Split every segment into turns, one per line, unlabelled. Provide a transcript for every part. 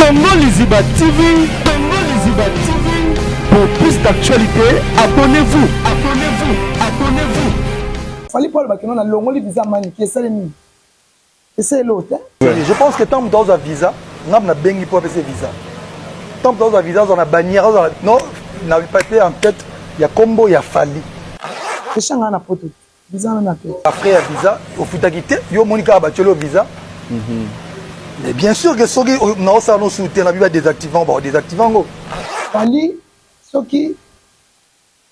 Congo Liziba TV, Congo Liziba TV. Pour plus d'actualités, abonnez-vous, abonnez-vous, abonnez-vous.
Fally Paul bakino na longoli visa maniki esali nini? Esali eloko te.
Je pense que tant moto azwa visa, nga na bengi po apesa visa. Tant moto azwa visa, azwa na bannière, azwa non na papier en tête ya kombo ya Fally.
Echanga na poto. Visa wana na te.
Ba frais ya visa ofutaki te, yo omoni kaka batioli yo visa. Mais bien sûr que soki naosala no soutien na biba désactivant ba désactivant ngo.
Fally soki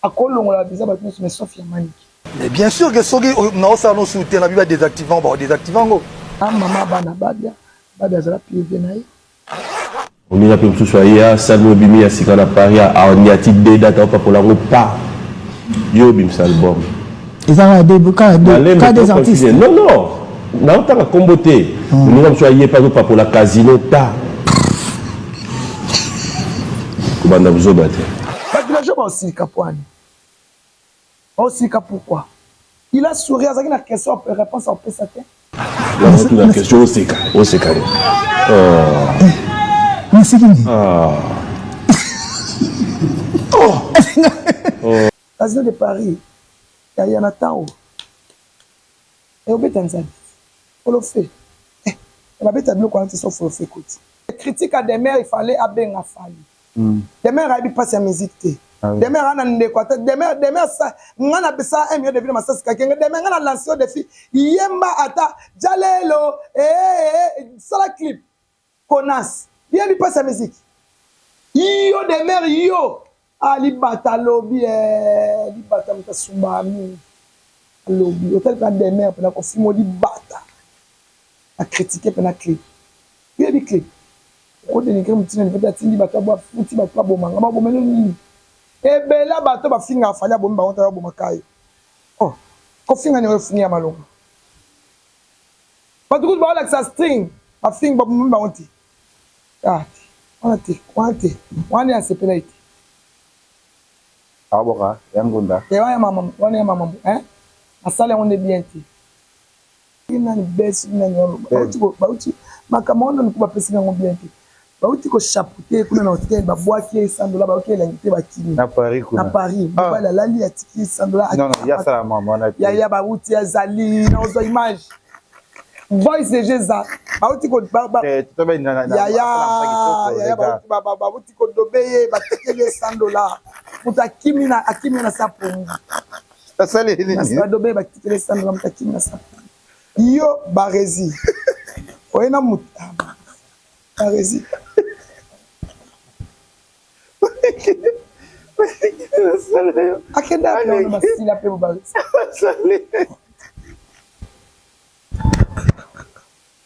akolongola visa bato nyonso mais sauf ya Manike.
Mais bien sûr que soki naosala no soutien na biba désactivant ba désactivant ngo.
Ah mama bana babia babia azala pire na ye.
Moninga pe mosusu aye asali obimi ya sika na Paris aniati de date aopakola yango pa yo obimisa album.
Eza kaka deux kaka deux kaka des artistes.
Non non naotanga kombo te moninga mosusu aye pe azopakola casino ta kobanda buzoba te.
Ba villageois baosilika pwani Osika pourquoi? Il a souri azalaki na question réponse akopesa te.
Yango tuna question oseka oseka nini? Oh.
Naseki nini?
Ah.
Oh. Oh. Casino de Paris ya ya na temps oyo obeta nzadi folofe eh, babeta biloko wana te so folofe ekoti critique ya demeure il fallait abenga Fally Demeure ayebi pasi ya musique te. Demeure ana ndeko ata Demeure Demeure sa nga na sa 1 million de vues na masasi kakenge Demeure nga na lance yo défi yemba ata jalelo eh, eh, eh sala clip konas yebi pasi ya musique yo Demeure yo ah libata alobi eh libata moto asumbaka mingi alobi otali pena Demeure pena kofimo libata a critiquer pena clip yebi clip Oko denigre mutu na niveau te atindi batu afuti batu baboma nga baboma yo nini ebele ya bato bafingaka Fally abomi bango te baboma kayo oh kofinga nini oyo efingi ya malonga batu kutu baolakisa string bafingi babomi bango te ah te wana te wana te wana nde nasepelaki te
Aoboka ya ngunda.
Te wana ya mama wana ya mama hein asali yango nde bien te. Nani bes nani bauti bauti makambo wana nani bapesi yango bien te bauti ko chapeauter kuna na hotel babwaki ye 100 dollars bayoki elengi te bakimi
na Paris kuna
na Paris ah. mobali alali atiki 100 dollars
non non ya sala mama wana
te ya ya bauti azali na ozwa image voice deja eza bauti ko
eh,
yaya yaya bauti kodobe ye batikeli ye 100 dollars moto akimi na akimi na sa pongi
Asali nini?
Badobe batikeli 100 dollars moto akimi na sa pongi yo barezi oye na moto ah, barezi akenda ape basila mpe barezi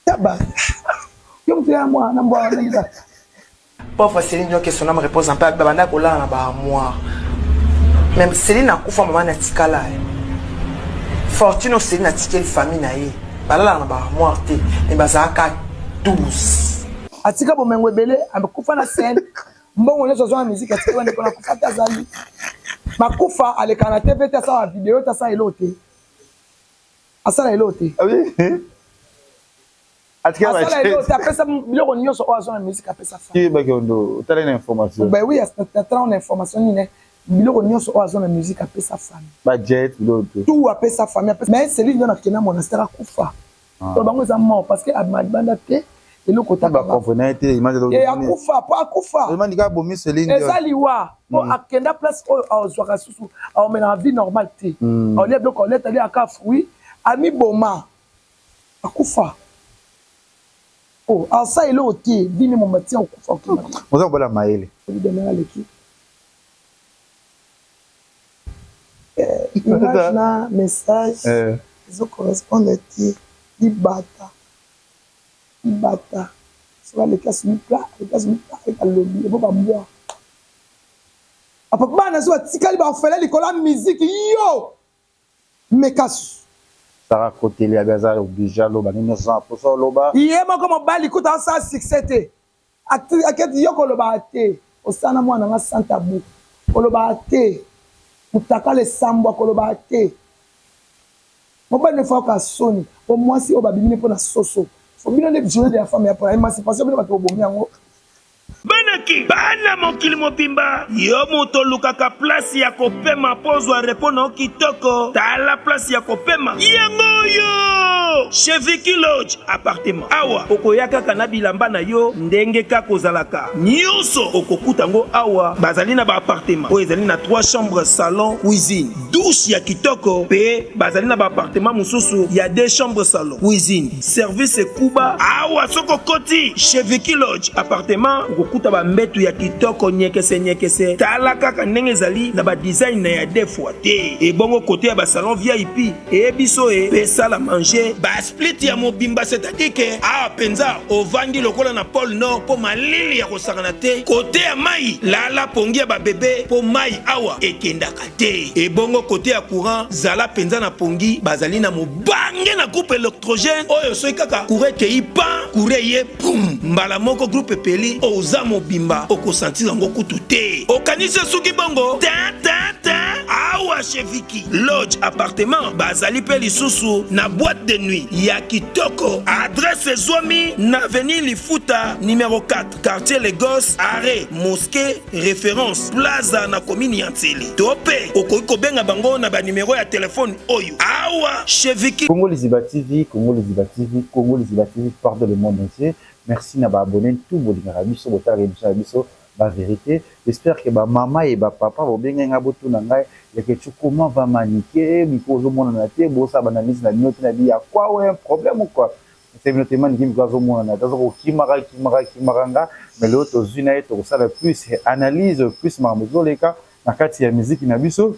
Taba. Yo mutu ya mwa na mbwa na mbwa.
Pauvre Céline Dion que son âme repose en paix babanda kolala na ba armoire. Même Céline akufa maman na tikala. Fortune oyo Céline atikeli famille na ye. Balalaka na ba armoire te mais bazalaka 12.
Atika bomengo ebele akufa na scène mbongo nyonso azwa na musique atika bandeko na kufa te azali makufa alekaka na tv te asala video te asala eloko te asala eloko te asala eloko te apesa biloko nyonso oyo azwa na musique apesa
otala na information
ben oui atala na information nini biloko nyonso oyo azwa na musique apesa famille
bajet biloko
tout tout apesa famille mais celui ndio nakenda monastère akufa ah. to bango eza mort parce que abima libanda te eloko akufa po akufa eza liwa po mm. akenda place oyo azwaka susu aomelaka vie normale te mm. aolia biloko aolia tali aka fruit amiboma akufa oh, asa eloko te vie ne momati okufa
oza kobola mayele
aleki eh, image na message eh. ezo correspondre te libata Libata soki aleki asumi plat aleki asumi plat aleki alobi ebo ba mbwa papa bana so batikali ba orphelin likolo ya musique yo meka susu
Sarah koteli abi aza oblige aloba nini nyonso aza na posa oloba.
Ye moko mobali kutu asala succès te aketi yo kolobaka te osala na mwana nga sans tabou kolobaka te mutakala esambwa kolobaka te Mobali ne faut ayoka soni po mwasi oyo babimi ne pona soso faut bino nde journee de la femme ya pona emancipation bino batu bobomi yango.
Viki, bana mokili mobimba, yo moto olukaka place ya kopema mpo ozwa repos na yo kitoko, tala place ya kopema yango oyo! Chez Vicky Lodge appartement. Awa okoya kaka na bilamba na yo ndenge kaka ozalaka, nionso okokuta yango awa. Bazali na ba appartement oyo ezali na 3 chambres, salon, cuisine, douche ya kitoko pe bazali na ba appartement mosusu ya 2 chambres, salon, cuisine, service ekuba. Awa soki okoti chez Vicky Lodge appartement okokuta ba mbetu ya kitoko nyekese nyekese, tala kaka ndenge ezali na ba design na ya deux fois te. Ebongo kote ya ba salon VIP eye biso e pe salle à manger ba split ya mobimba, c'est à dire que awa penza ovandi lokola na pole nord po malili ya kosakana te. Kote ya mayi lala pongi ya ba bebe po mayi awa ekendaka te. Ebongo kote ya courant zala penza na pongi, bazali na mobange na groupe electrogène oyo soki kaka courant ekeyi pan courant eye pum mbala moko groupe epeli, oza mobimba oko sentir yango kutu te. Okanisi esuki bongo? Tin tin tin awa chez Vicky Lodge appartement bazali pe lisusu na boite de nuit ya kitoko. Adresse ezwami na avenue Lifuta numero 4 quartier Lagos arret mosquee Reference, Plaza na commune ya Nsele. To pe okoki kobenga bango na ba numero ya telephone oyo awa chez Vicky.
Congo Liziba TV, Congo Liziba TV, Congo Liziba TV partout dans le monde entier. Merci na ba abonnes tout bolingaka biso botalaka emission na biso ba verite. J'espère que ba mama et ba papa bobengaki ngai botuna ngai Leketshou comment va Manike miko ozomonana te bosala ba analyse na bino te na bi ya quoi ouais un problème ou quoi Ese bino te manike miko azomonana te aza kokimaka kimaka kimaka nga mais lelo tozwi na ye tokosala plus analyse plus makambo ezoleka na kati ya miziki na biso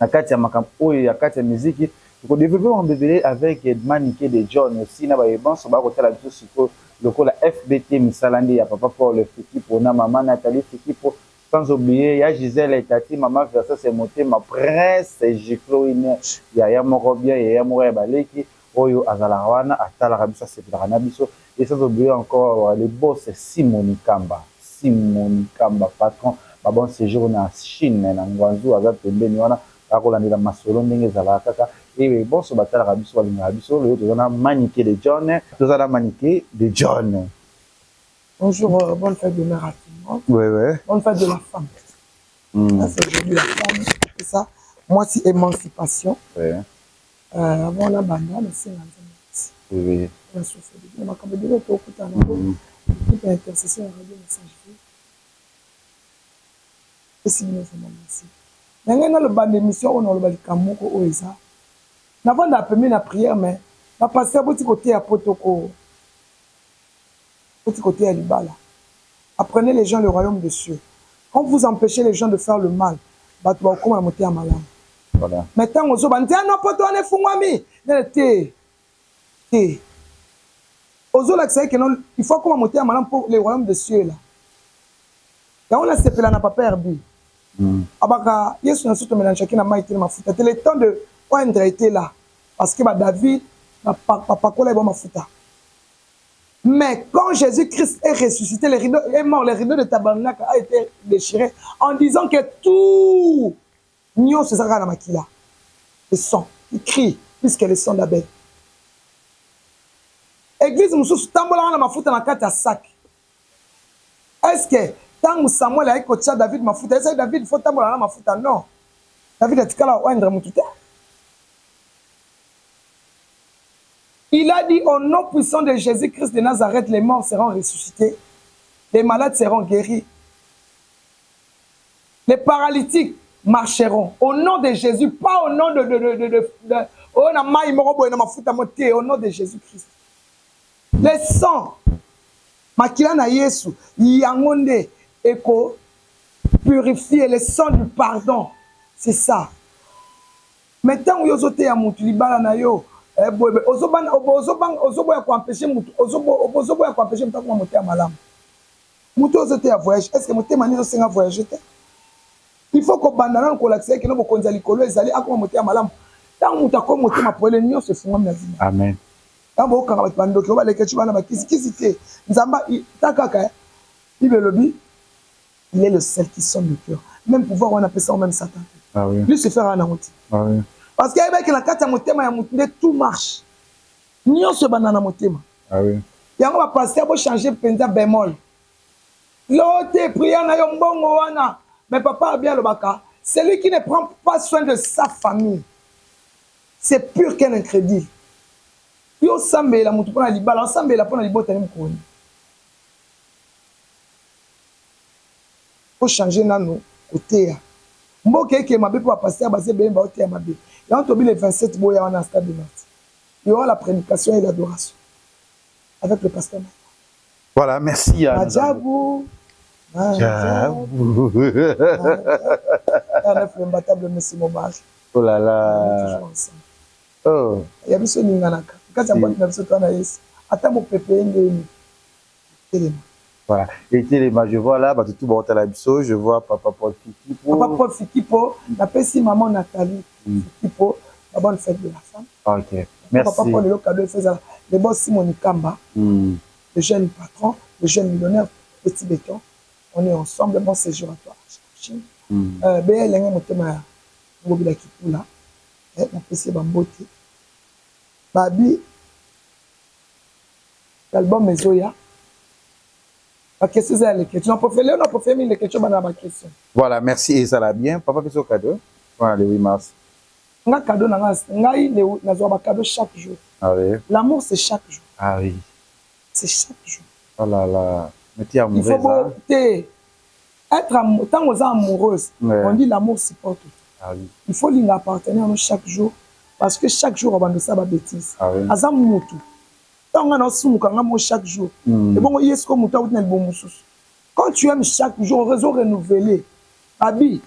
na kati ya makambo oyo ya kati ya miziki toko developper makambo ebele avec Manike de John aussi na baye banso bakotala biso sikoyo lokola FBT misala nde ya papa Paul Fikipo na mama Nathalie Fikipo sans oublier ya Gisèle Tati mama Versace motema Prince Gicloine yaya moko bien yaya moko ya baleki oyo azalaka wana atalaka biso asepelaka na biso et sans oublier encore le boss Simoni Kamba Simoni Kamba patron ba bon sejour na Chine na Nguanzhou aza pembeni wana akolandela masolo ndenge ezalaka kaka et bonso batalaka biso balingaka biso lelo toza na Manike de John toza na Manike de John.
Bonjour, euh, bonne fête de mère à tout le monde.
Ouais, ouais.
Bonne fête de la femme. Mm. C'est aujourd'hui la femme, c'est ça. Moi, c'est émancipation.
Ouais.
Euh, avant nabanda nasenga Nzambe merci.
Oui.
Na souffle de Dieu makambo ebele tokutana nango mm. équipe ya intercession ya radio message vie pesi bino vraiment merci. Na ngai naloba na émission oyo naloba likambo moko oyo eza navanda pembeni na prière mais ba pasteur boti koteya poto ko boti koteya libala. Apprenez les gens le royaume de cieux. Quand vous empechez les gens de faire le mal, bato bakokoma na motema malamu.
Voilà.
Mais tango ozoba nzela no poto wana efungwami nene te te ozolakisa ye que non il faut akoma motema malamu mpo le royaume de cieux là. Yango nasepela na papa Herbie. Mm. Abaka Yesu na soto melangeaki na mai te na mafuta te le temps de oindre était là parce que ba David bapakola ye ba mafuta. Mais quand Jésus-Christ est ressuscité, le rideau est mort, le rideau de tabernacle a été déchiré en disant que tout nyonso eza kaka na makila, le sang, il crie plus que le sang d'Abel. Église mosusu tambolaka na mafuta na kati ya sac. Est-ce que tango Samuel ayaki kotia David mafuta, ayebisaki David faut tambola na mafuta? Non. David atikala oindre mutu te. Il a dit au nom puissant de Jesus-Christ de Nazareth, les morts seront ressuscites, les malades seront guéris, les paralytiques marcheront. Au nom de Jésus, pas au nom de, de, de, de, de, de oh, na mai moko boye na mafuta mo te, au nom de Jésus-Christ. Le sang, makila na Yesu, yango nde eko purifier le sang du pardon. C'est ça. Mais tango yo ozo teya mutu libala na yo eh, boye boye ozo bana ozo banga ozo boya ko empecher mutu ozo ozo boya ko empecher mutu akoma motema malamu. Mutu ozo teya voyage est ce que motema nini ezo senga voyager te? Il faut ko banda nanu kolakisa ye kino bokonzi ya likolo ezali akoma motema malamu. Tango mutu akomi motema polele nionso efungwami na vie na ye.
Amen.
Tango bokanga bato ba ndoki oyo ba leketshou bana ba kisi kisi te Nzambe ta kaka eh Bible elobi Il est le seul qui sonne le cœur. Même pouvoir wana apesa yango même Satan te.
Ah oui.
Lucifer aza nango te.
Ah oui.
Parce que ayebaki na kati ya motema ya motu nde tout marche. Nyonso ebanda na motema.
Ah oui.
Yango ba pasteur bo changer penza bémol. Lote prière na yo mbongo wana. Mais papa Abi alobaka, celui qui ne prend pas soin de sa famille, c'est pur qu'un incrédule. Yo osambela mutu pona libala, osambela pona libota ne mokolo nini? Bo changer nanu koteya. Mboka eke mabe po ba pasteur baza ebele baoteya mabe. Yango tobi le 27 boya wana na stade de martyr. Il y aura la predication et l'adoration avec le pasteur Mike.
Voilà, merci à
Majabu.
Majabu.
Ernest l'imbattable monsieur Momari.
Oh là là.
Oh. Ya biso ninganaka. Kati ya boîte na biso toi na Yesu. Ata mopepe ye ndeni. Telema.
Voilà. Et Telema, je vois là, bah, tout bon, la biso, je vois Papa Paul Fikipo.
Papa Paul Fikipo, la pesi maman Nathalie mm. Fikipo, la bonne fête de la femme.
Ok. Merci.
Papa Paul, le cadeau, il faisait le boss Simon Kamba. Mm. Le jeune patron, le jeune millionnaire, petit béton. On est ensemble, bon séjour à toi. Chine. Mm. Euh, be elenge motema ya ngobila kipula eh, napesi ye bambote babi L'album ezoya. Ba question eza ya leketchou. Na préfère lelo na préfère mingi leketchou bana ba question.
Voilà, merci ezala bien. Papa peso cadeau. Voilà le 8 mars.
Nga cadeau na nga ngai le nazwa ba cadeau chaque jour.
Ah oui.
L'amour c'est chaque jour.
Ah oui.
C'est chaque jour.
Oh là là. Mais tu es
amoureuse. Il faut hein? te être tango oza amoureuse, ouais. On dit l'amour supporte tout.
Ah oui.
Il faut linga partenaire no chaque jour parce que chaque jour obando sa ba bêtise.
Ah oui.
Aza mutu. Ntango ngai naosumuka ngai moko chaque jour mm. Ebongo ye sikoyo moto awuti na libomo mosusu. Quand tu aimes chaque jour, orezo renouveler abi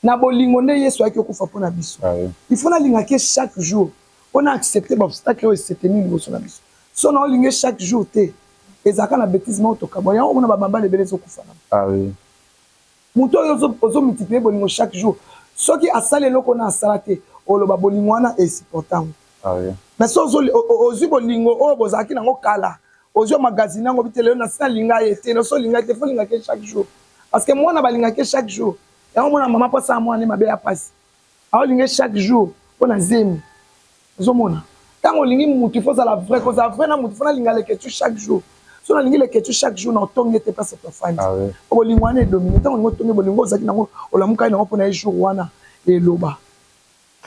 na bolingo nde Yesu ayaki okufa mpo na biso.
Ah, oui.
Il faut nalingaki ye chaque jour mpo na accepter baobstacle oyo eseteni liboso na biso. So na olingi chaque jour te, ezalaka na betise moko tokabwa yango, omona bamabala ebele ezokufa na
ah, oui.
Moto oyo ozo multiplier bolingo chaque jour, soki asali eloko na asala te, oloba bolingo wana e supporta yango.
Ah oui.
Mais so ozwi bolingo oyo bozalaki nango kala, ozwi magazine yango bite lelo nasi nalinga ye te, noso olinga ye te, faut olingaka ye chaque jour. Parce que mwana balingaka ye chaque jour. Yango mwana mama mpo asala mwana ne mabe ya pasi. Aolinga ye chaque jour mpo na zemi. Ozomona? Tango olingi mutu il faut ozala vrai, kozala vrai na mutu faut nalinga leketchou chaque jour. So nalingi leketchou chaque jour na otongi ye te place tofandi.
Ah oui.
Bolingo wana edomine tango olingi otongi bolingo ozalaki nango olamukaki nango mpona ye jour wana eloba.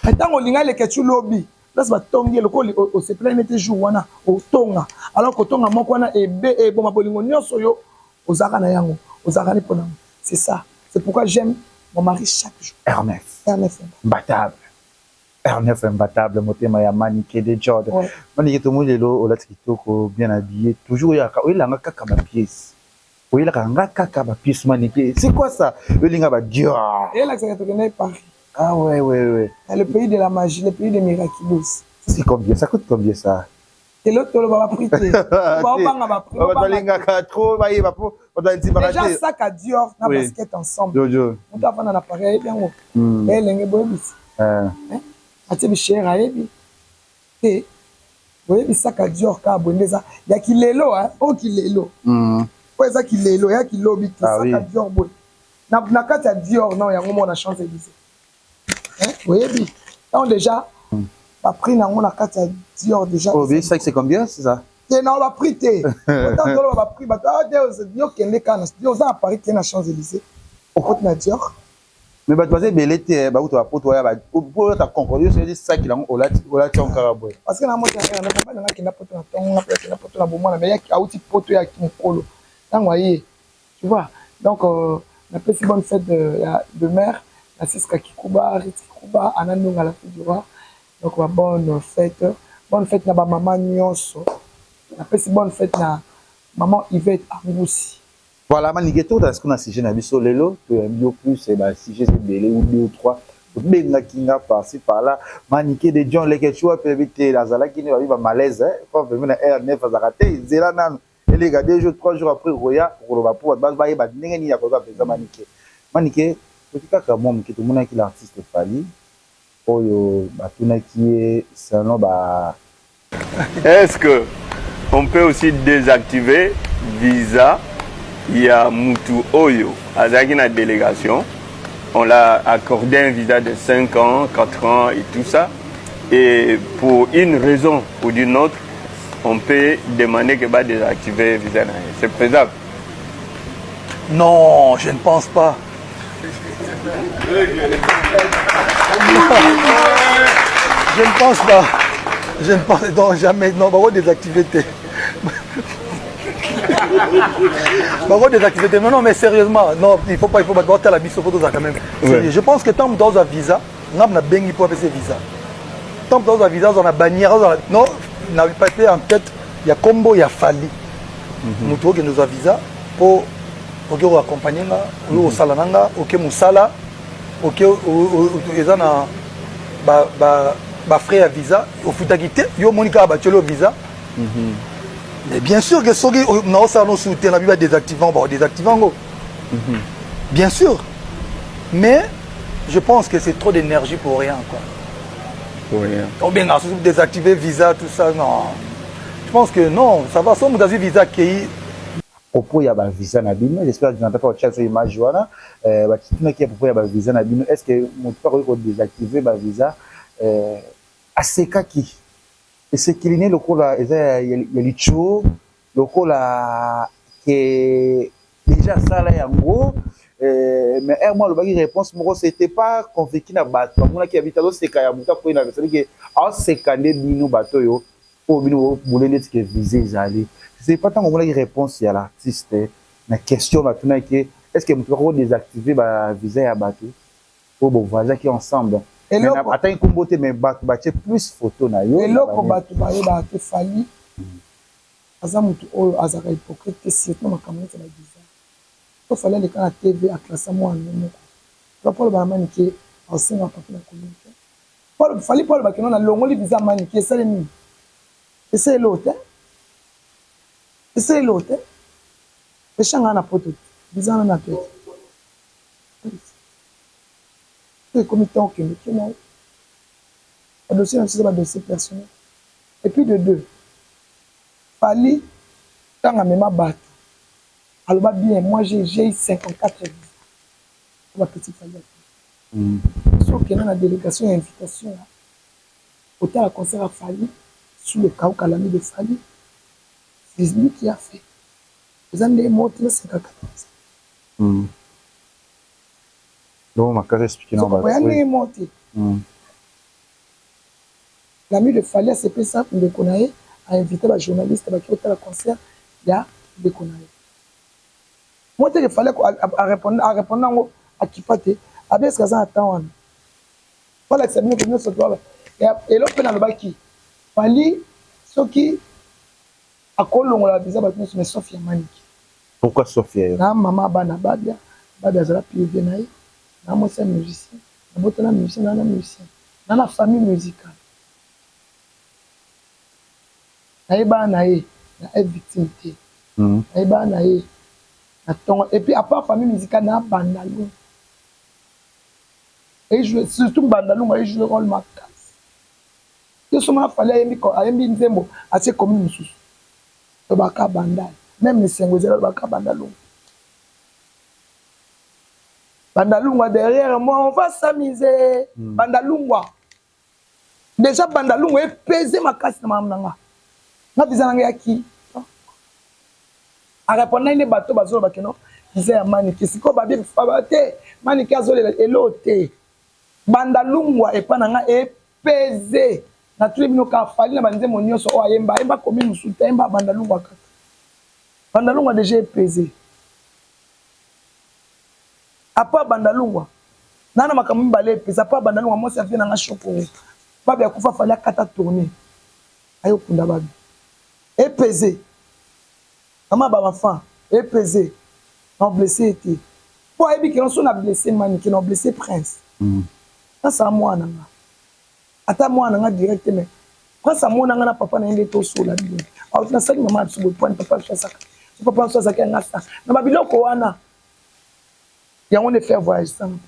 Mais tango olinga leketchou lobi place batongi ye lokola osepelaki nete jour wana otonga alors kotonga moko wana ebe eboma bolingo nyonso yo ozalaka na yango ozalaka ne mpona yango. C'est ça. C'est pourquoi j'aime mon mari chaque jour.
R9.
R9.
Imbattable. R9 imbattable motema ya Manike de Jord.
Ouais.
Manike tomoni lelo olati kitoko bien habillé toujours oyaka oyelanga kaka ba pièces. Oyelaka nga kaka ba pièces Manike. C'est quoi ça? Oyelinga ba Dior.
Eyelakisaka tokendaki Paris.
Ah ouais ouais ouais.
Le pays de la magie, le pays des miraculous.
C'est combien? Ça coûte combien ça?
Lelo toloba ba prix te. Baobanga ba prix.
Bato balingaka trop bayeba po bato bandimaka
te. Déjà sac à Dior na basket ensemble.
Jojo.
Moto afanda na Paris ayebi yango. Hmm. Elenge boyebisi.
Eh.
Atie bichere ayebi. Te. Boyebi sac à Dior kaka boye nde eza ya kilelo hein, oyo kilelo.
Hmm.
Oyo eza kilelo ya kilobi te
ah,
sac à Dior boye. Na, na kati ya Dior non yango mona Champs-Élysées. Hein, oyebi. Tant déjà ba prix nango na kati ya Dior déjà.
Oh, bien ça c'est combien c'est ça?
Te na ba prix te. Autant tolo ba prix ba ah te yo kende kana yo oza na Paris kende na Champs-Élysées. Okoti na Dior.
Mais bato baza ebele te bauta bapoto oya po oyota concorde yo soki saki nango olati olati yango kaka boye.
Parce que na moti na na mobali nanga akenda poto na tongo nga pe akenda poto na bomwana mais auti poto ya mokolo ntango aye. Tu vois? Donc, euh, napesi bonne fête de, ya, de mère, na Siska Kikuba, Rit Kikuba, Anna Ndonga, la fille du roi. Donc, ba bonne fête. Bonne fête na ba maman nyonso. Napesi bonne fête na maman Yvette Angoussi.
Voilà, Manike, tout à ce qu'on a sujet na biso lelo, toyambi yo plus ba sujets ebele ou deux ou trois. Obengaki nga par-ci par-là, Manike de John Leketchou apebi te azalaki ne babi ba malaise, hein, po vraiment na R9 azalaka te, nzela nanu. Eleka deux jours trois jours après okoya okoloba po bato bayeba ndenge nini ya koyoka mpenza Manike. Manike, soki kaka mwa moke tomonaki l'artiste Fally oyo batunaki ye selon ba
Est-ce que on peut aussi desactiver visa ya mutu oyo azalaki na delegation, on l'a accordé un visa de 5 ans, 4 ans et tout ça, et pour une raison ou d'une autre on peut demander que ba désactiver visa na ye, c'est faisable?
Non, je ne pense pas. Je ne pense pas. Je ne pense non jamais non bako désactiver te. Bako désactiver te. Non non mais sérieusement non il faut pas il faut pas tala biso faut toza quand même. Ouais. Je pense que tant moto azwa visa nga na bengi po apesa visa. Tant moto azwa visa azwa na bannière azwa non na papier en tête ya kombo ya Fally. Mhm. Moto okende ozwa visa po oke ko accompagner nga oyo mhm. osala na nga oke mosala oke eza na ba ba ba frais ya visa ofutaki te yo omoni kaka batieli yo visa mhm. mais bien sûr que soki naosala no soutien na bi ba désactivant ba désactivant yango mhm. bien sûr mais je pense que c'est trop d'énergie pour rien quoi
pour rien
obengaka soki désactiver visa tout ça non je pense que non ça va so moto azwi visa akei
propos ya ba visa na bino j'espère que Jonathan pa kotia image wana euh, batunaki ya propos ya ba visa na bino est ce que moto pa akoki ko désactiver ba visa euh, asekaki esekeli ne lokola eza ya, ya, ya licho lokola ke déjà asala yango euh, mais heure moko alobaki réponse moko c'était pas convaincu na bato bamonaki ya bita azoseka ya moto akoyi na c'est-à-dire ke aoseka nde bino bato oyo Oyo bino bo boule neti ke visa ezali. C'est pas tango omonaki réponse ya l'artiste na question batunaki ye est ce que mutu ako désactiver ba visa ya batu oyo bo voyageaki ensemble. Mais na atangi kombo te mais batu batie plus photo na yo.
Eloko batu bayebaka te Fally aza mutu oyo azalaka hypocrite te surtout na makambo neti ya ba visa. Po Fally aleka na TV a classa mwana na ye moko. Po aloba na Manike akosenga papier na commune te. Paul Fally po aloba kino na longoli visa manike esali nini? Esali eloko te. Esali eloko te. Echanga na poto te. Visa wana na te. Soki ekomi temps okende kende na yo. Ba dossier na biso eza ba dossier personnel. Et puis de deux, Fally tango amema batu aloba bien moi j'ai eu 54 visas. Ba petit Fally Soki okenda na delegation ya invitation ya kotala concert ya Fally sous le kauka l'ami de Fally c'est lui qui a fait eza nde moko te na 54
Donc makasi expliquer na
ba. Ya ndenge moko te. L'ami de Fally asepelisa ndeko na ye a inviter ba journalistes bake kotala concert ya ndeko na ye. Moi te que fallait a répondre a répondre yango akipa te abi est-ce que aza na temps wana balakisa bino ke nyonso toala eloko mpe nalobaki fali soki akolongola visa bato nyonso mais sauf ya maniki
pourquoi sauf ya yo
na mama bana babia babia azala pv na ye na mwasi ya musicien nabota na musicien na na musicien na na famille musicale Nayebana na ye na F victime te. Nayebana na ye na tongo et puis à part famille musicale na Bandalungwa. E jouer surtout Bandalungwa e jouer role makasi. Yo somo na Fally ayembi ayembi nzembo atie commune mosusu. Lobaka Bandal. Meme esengo ezali lobaka Bandalungwa. Bandalungwa derrière moi on va s'amuser. Bandalungwa. Dejà bandalungwa e pese makasi na makambo na nga. Nga visa na nga ya ki a répondre nde bato bazoloba que non visa ya manike sikoyo babi te manike azolela elo te bandalungwa epa na nga e pese natuni bino kaka fali na banzembo nyonso oyo ayemba ayemba komi mosusu te ayemba bandalungwa kaka bandalungwa deja e pese A part bandalungwa na na makambo mibale epesa a part bandalungwa mwasi ya vieux na nga shokoro baby akufa fally akata tourne aye kokunda baby epese mama ba enfants epese na blesse ye te po ayebi ke so na blesse manike na blesse prince prince a mwana nga ata mwana nga direct te mais prince amona nga na papa na ye nde tosola bien nasali mama na biso boye pwani papa biso asaka so papa biso azalaki yanga sa na babiloko wana Yango nde faire voyage sanga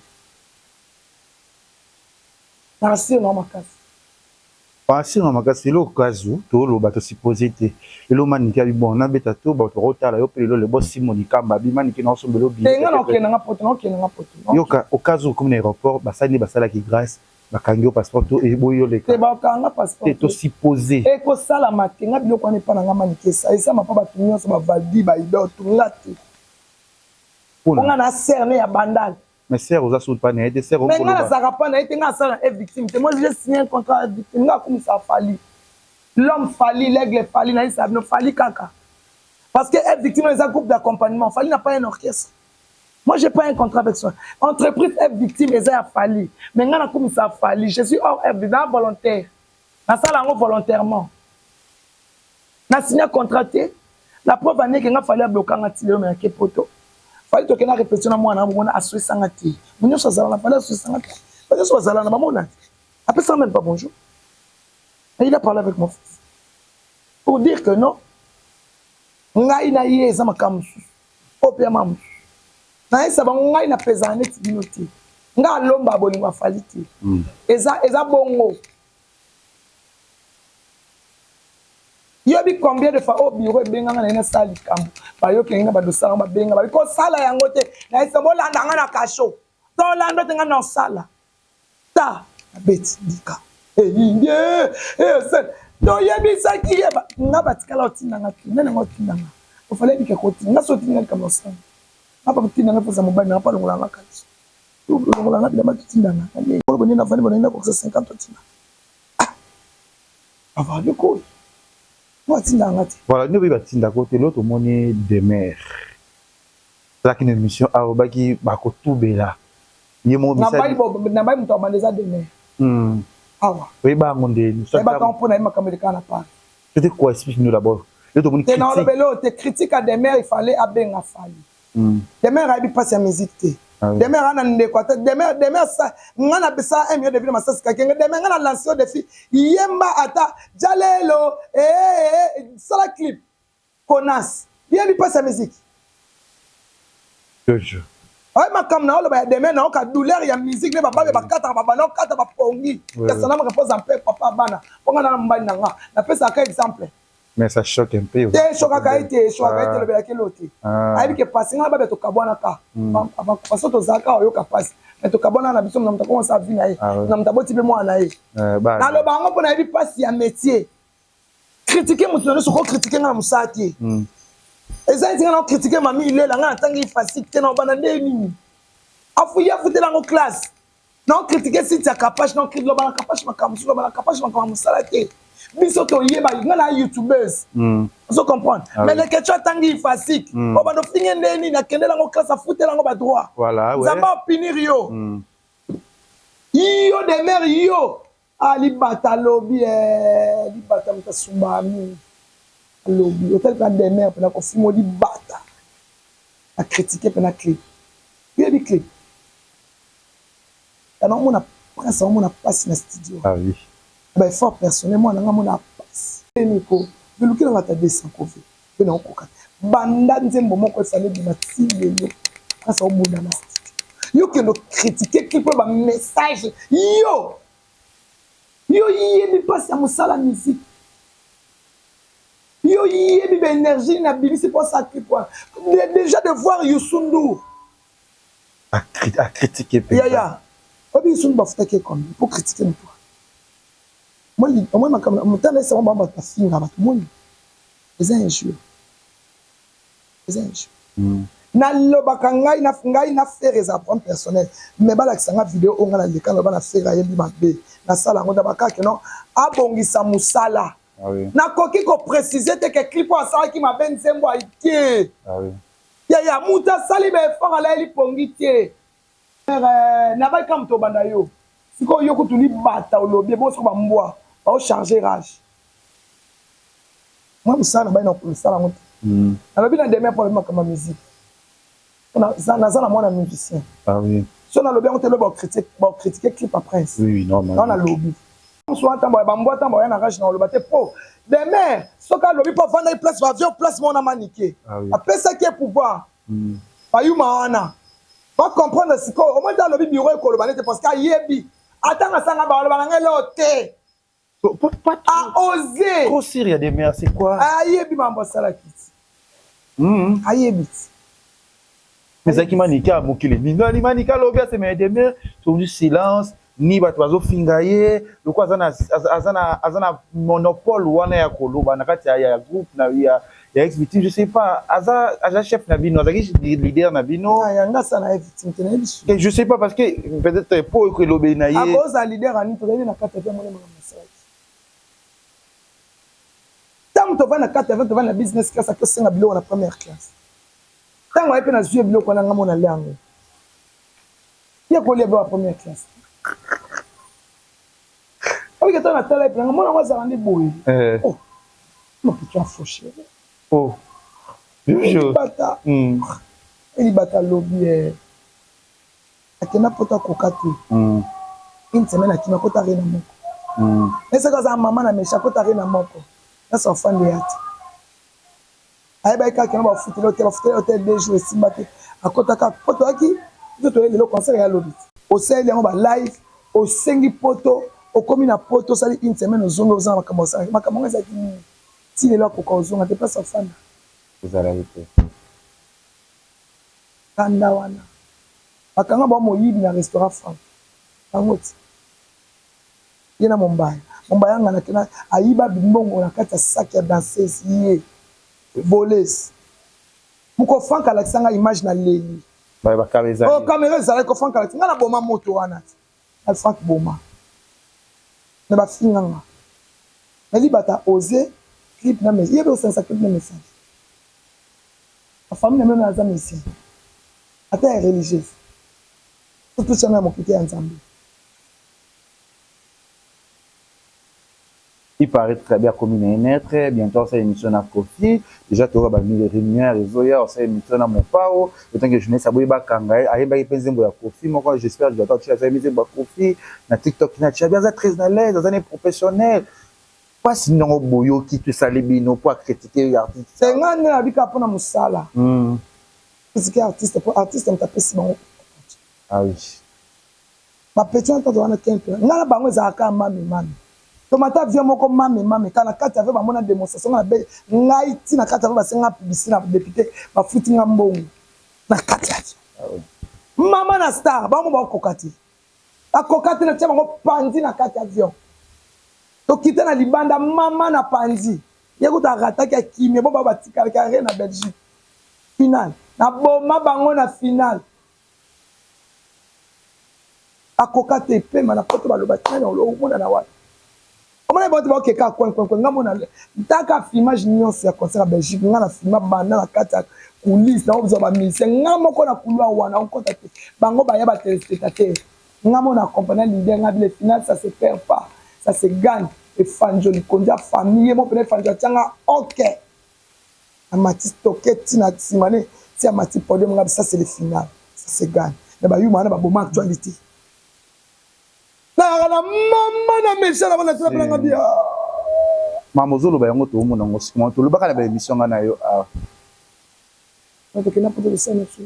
na rassure na makasi.
Rassure na makasi lelo okazu toloba to suppose te lelo manike abi bon nabeta to bato bakotala yo pe lelo le boss Simon Kamba abi manike na osombela yo
billet. Te nga na okende nga poto na okende nga poto.
Yoka okazu okomi na aeroport basali nde basalaki grace bakangi yo passeport to eboyi yo leka.
Te bakanga passeport
te to suppose.
Ekosalama te nga biloko wana epa na nga manike esalama pa bato nyonso ba valdi ba idor to nga te. Po nga na sœur ne ya Bandal.
Mais sœur oza sous pa na ye te sœur
Mais nga nazalaka pa na ye te nga asala na F victime te. Moi j'ai signé un contrat F victime nga akumisa Fally. L'homme Fally, l'aigle Fally na yesa bino Fally kaka. Parce que F victime eza groupe d'accompagnement. Fally n'a pas un orchestre. Moi j'ai pas un contrat avec soi. Entreprise F victime eza ya Fally. Mais nga nakumisa Fally. Je suis hors F victime, volontaire. Nasala yango volontairement. Na signa contrat te. La preuve en est que nga Fally abloka nga ti lelo mais nake poto. Fally tokenda répétition na mwana mona aswesa nga te. Mo nyonso azala na Fally aswesa nga te. Ba nyonso bazala na bamona te. Apesa même pas bonjour. Mais il a parlé avec mon fils. Pour dire que non, ngai na ye eza makambo mosusu. Oyo mpe ya makambo mosusu. Nayebisa bango ngai napezaka neti bino te. Ngai alomba bolingo ya Fally te. Eza, eza bongo. Yobi combien de fois oyo bureau ebenga nga na ye nasala likambo bayoki na ngai na badosala yango babenga babi kosala yango te nayebisa bolanda nga na kasho tolanda te nga na osala ta nabeti ndika eyindi toyebisaki ye nga batikala otinda nga te nani yango otinda nga ofale ebike kotinda nga so otinda nga likambo osala nga pa kotinda nga mpoza mobali na nga mpo alongola nga kati olongola nga bilamba totinda nga bonye nafandi bonye nakokisa 50 otinda ah avoir de cause ngo atindaka nga te.
Voilà nde oyebi batindaka yo te lelo tomoni demeure asalaki na emission awa alobaki bakotubela ye moko
misali nabayi moto abanda eza demeure awa
oyeba yango nde
nayebaka yango mpo nayebi makambo elekaka na Paris.
C'était quoi explique nous d'abord yo tomoni
te naolobela oyo te critique ya demeure il fallait abenga Fally Demeure ayebi pasi ya musique te. Ah oui. Demeure ana ndeko ata Demeure Demeure sa nga na bisa 1 million de vues na masasi kakenge Demeure nga na lance yo défi yemba ata jalelo eh eh, eh sala clip konas yebi pasi ya musique.
Jojo.
Oye makambo na oloba ya Demeure na oka douleur ya musique ne bababe bakataka babanda okata bapongi ya sanama repose en paix papa bana mpo nga na mobali na nga napesaka exemple.
Mais ça choque un peu.
Te eshokaka ye te, eshokaka ye te, elobelaki eloko te. Ayebi ke pasi nga na Babia tokabwanaka. Parce que tozalaka oyoka pasi. Mais tokabwanaka na biso na moto akoma osala vie na ye. Na moto aboti pe mwana na ye. Naloba yango mpo nayebi pasi ya métier. Critiquer moto na nyonso oko critiquer nga na mosala te. Eza neti nga na critiquer mami Ilela nga natangi fasik te na obanda nde nini. Afuyi afutela yango classe. Nao critique Cynthia Kapash nao critique loba na Kapash makambo mosusu loba na Kapash makambo ya mosala te biso toyeba nga na youtubeuse mm. ozo comprendre ah, mais oui. leketcho atangi ifasik mm. obanda ofinge nde nini akendela yango classe afutela yango badroit
voilà, ouais.
nzambe apunir yo mm. yo demeure yo ah, libata alobi eh, libata moto asumbaka mingi alobi otali mpena demeure mpena kofimo libata akritike mpena clip oyebi clip Nga naomona prince aomona pasi na studio.
Ah oui.
Ba effort personnel mwana nga mona pasi. Nico, belukela nga ata 200 kove pe na okoka te. Banda nzembo moko efale ebima ti lelo prince aobunda na studio. Yo kende critiquer clip oyo ba message yo yo yebi pasi ya mosala musique. Yo yebi ba energie nini abimisi po asala clip wana. Dejà de voir Youssou N'Dour
A critiquer penza.
Yaya, oyebi Youssou N'Dour bafutaki ye combien po critiquer mutu wana? Omoni omoni makambo na tala esa bango bato bafinga bato omoni eza injure eza injure. Mm. Nalobaka ngai na ngai na Ferre eza problème personnel mais balakisa nga video oyo nga naleka naloba na Ferre ayembi mabe nasala yango ndabaka ke non abongisa mosala.
Ah oui.
Nakoki ko préciser te ke clip oyo asalaki mabe nzembo ayi te.
Ah oui.
Yaya mutu asali ba effort alayeli pongi te. Nabaki kaka moto obanda yo sikoyo yo kutu libata olobi ebongo sikoyo ba mbwa bao charge rage mwa mosala nabai na kosala yango te nalobi na demain mpo alobi makambo ya musique naza na mwana musicien
ah oui.
so nalobi yango te lobi baokritike clip ya prince
oui,
oui, nalobi mosusu wana ntango bambwa ntango baya na rage na oloba te mpo demer soki alobi mpo afandaki place bavio place moko na manike
ah oui.
apesaki ye pouvoir bayuma wana bacomprendre sikoyo omoi te alobi biro ekoloba nete parce que ayebi ata nasanga baloba na ngai eloo te
a
osé
trop sûr ya demer c'est quoi
ayebi mambo asalaki ti ayebi ti
ezalaki manike ya mokili ningani manike alobi asema ya demer tondi silence ni bato bazofinga ye lokola aza na, aza na, aza na monopole wana ya koloba na kati ya, ya groupe na, ya, ya ex victime, je sais pas, aza aza chef na bino, azalaki leader na bino.
Ah, yanga sa na victime te nayebi su.
Je sais pas parce que peut-être po elobeli na ye.
Akozala leader ani tozali na kati ya mona makambo asalaki. Ntango tovandi na kati ya tovandi na business class akosenga biloko na première classe. Ntango aye mpe nazwi ye biloko wana nga mona lia yango. Ye kolia biloko ya première classe. Obike ntango natala ye mpe nanga mona yango azala nde boye.
Eh.
Oh, mon petit faux chéri.
Oh.
Elibata. Elibata lobi eh. Akenda poto akoka te. Une semaine akima akota arena moko. Mais soki aza mama na mesha akota arena moko. Nasa ofandi ya te. Ayebaki kaka kena bafuteli hotel, bafuteli hotel 2 jours esimba te. Akota kaka poto ayaki biso toye lelo concert ya lobi. Osaleli yango ba live, osengi poto, okomi na poto osali une semaine ozongi oza na makambo osalaki. Makambo yango ezalaki nini? Ti lelo akoka ozonga te place ofanda.
Ezalaki te.
Kanda wana. Bakanga bango moyibi na restaurant Franck. Bango ti. Ye na Mombaya. Mombaya ngana kena ayiba mbongo na kati ya sac ya danseuse ye. Voleuse. Moko Franck alakisa nga image na leli.
Ba ba kamera ezali.
Oh kamera ezalaki ko Franck alakisa nga na boma moto wana. Na Franck boma. Na ba finga nga. Na libata ose clip na message. Ye be osangisa clip na message. Ba famille na bino aza musicien. Ata ya religieuse. Surtout chana ya mokite ya Nzambe.
Il paraît très bien akomi na ye maitre, bientot asala emission na Koffi, dejà toyoka ba rumeurs ezoya osala emission na Mopao, etant que journaliste aboyi bakanga ye, ayembaki pe nzembo ya Koffi moko j'espère bientot atie asali nzembo ya Koffi na TikTok na atie aza très à l'aise, aza ne professionnel. Pasi nini yango boyoki to esali bino po a critiquer artiste?
Te nga nde nabika pona musala. Critiquer artiste po artiste mutu apesi bango opportunite.
Ah oui.
Ba petit wana tango wana ken mpe nga na bango ezalaka kaka mame mame tomata avion moko mame mame kaka na kati ya avion bamona demonstration nga na be ngai ti na kati ya avion basenga nga publicité na depute bafuti nga mbongo na kati ya avion mama na star bango bakokoka te bakoka te na tia bango panzi na kati ya avion tokita na libanda mama na panzi ye kutu arataki akimi bo bango batikalaki are na Belgique final na boma bango na final Akoka te pema na poto baloba ti nani omona na wapi omona bango te baoke kaka coin coin coin nga mona ntaka filmage nyonso ya concert ya Belgique nga na filma banda na kati ya coulisse na ozwa ba musicien nga moko na couloir wana okota te bango baya ba telespectateur nga mona accompagner leader nga bile final ça se perd pas ça se gagne efanjo likonzi ya famille ye moko pena efanjo atianga ok Amati toke ti na sima ne ti amati podium nga ça c'est le final ça se gagne mais ba yuma wana ba boma actualité nayaka na mama na méchant na bana tuna pena nga bia
Mama ozoloba yango toomona yango sikoyo tolobaka na ba émission nga na yo awa
tokenda poto tosala na biso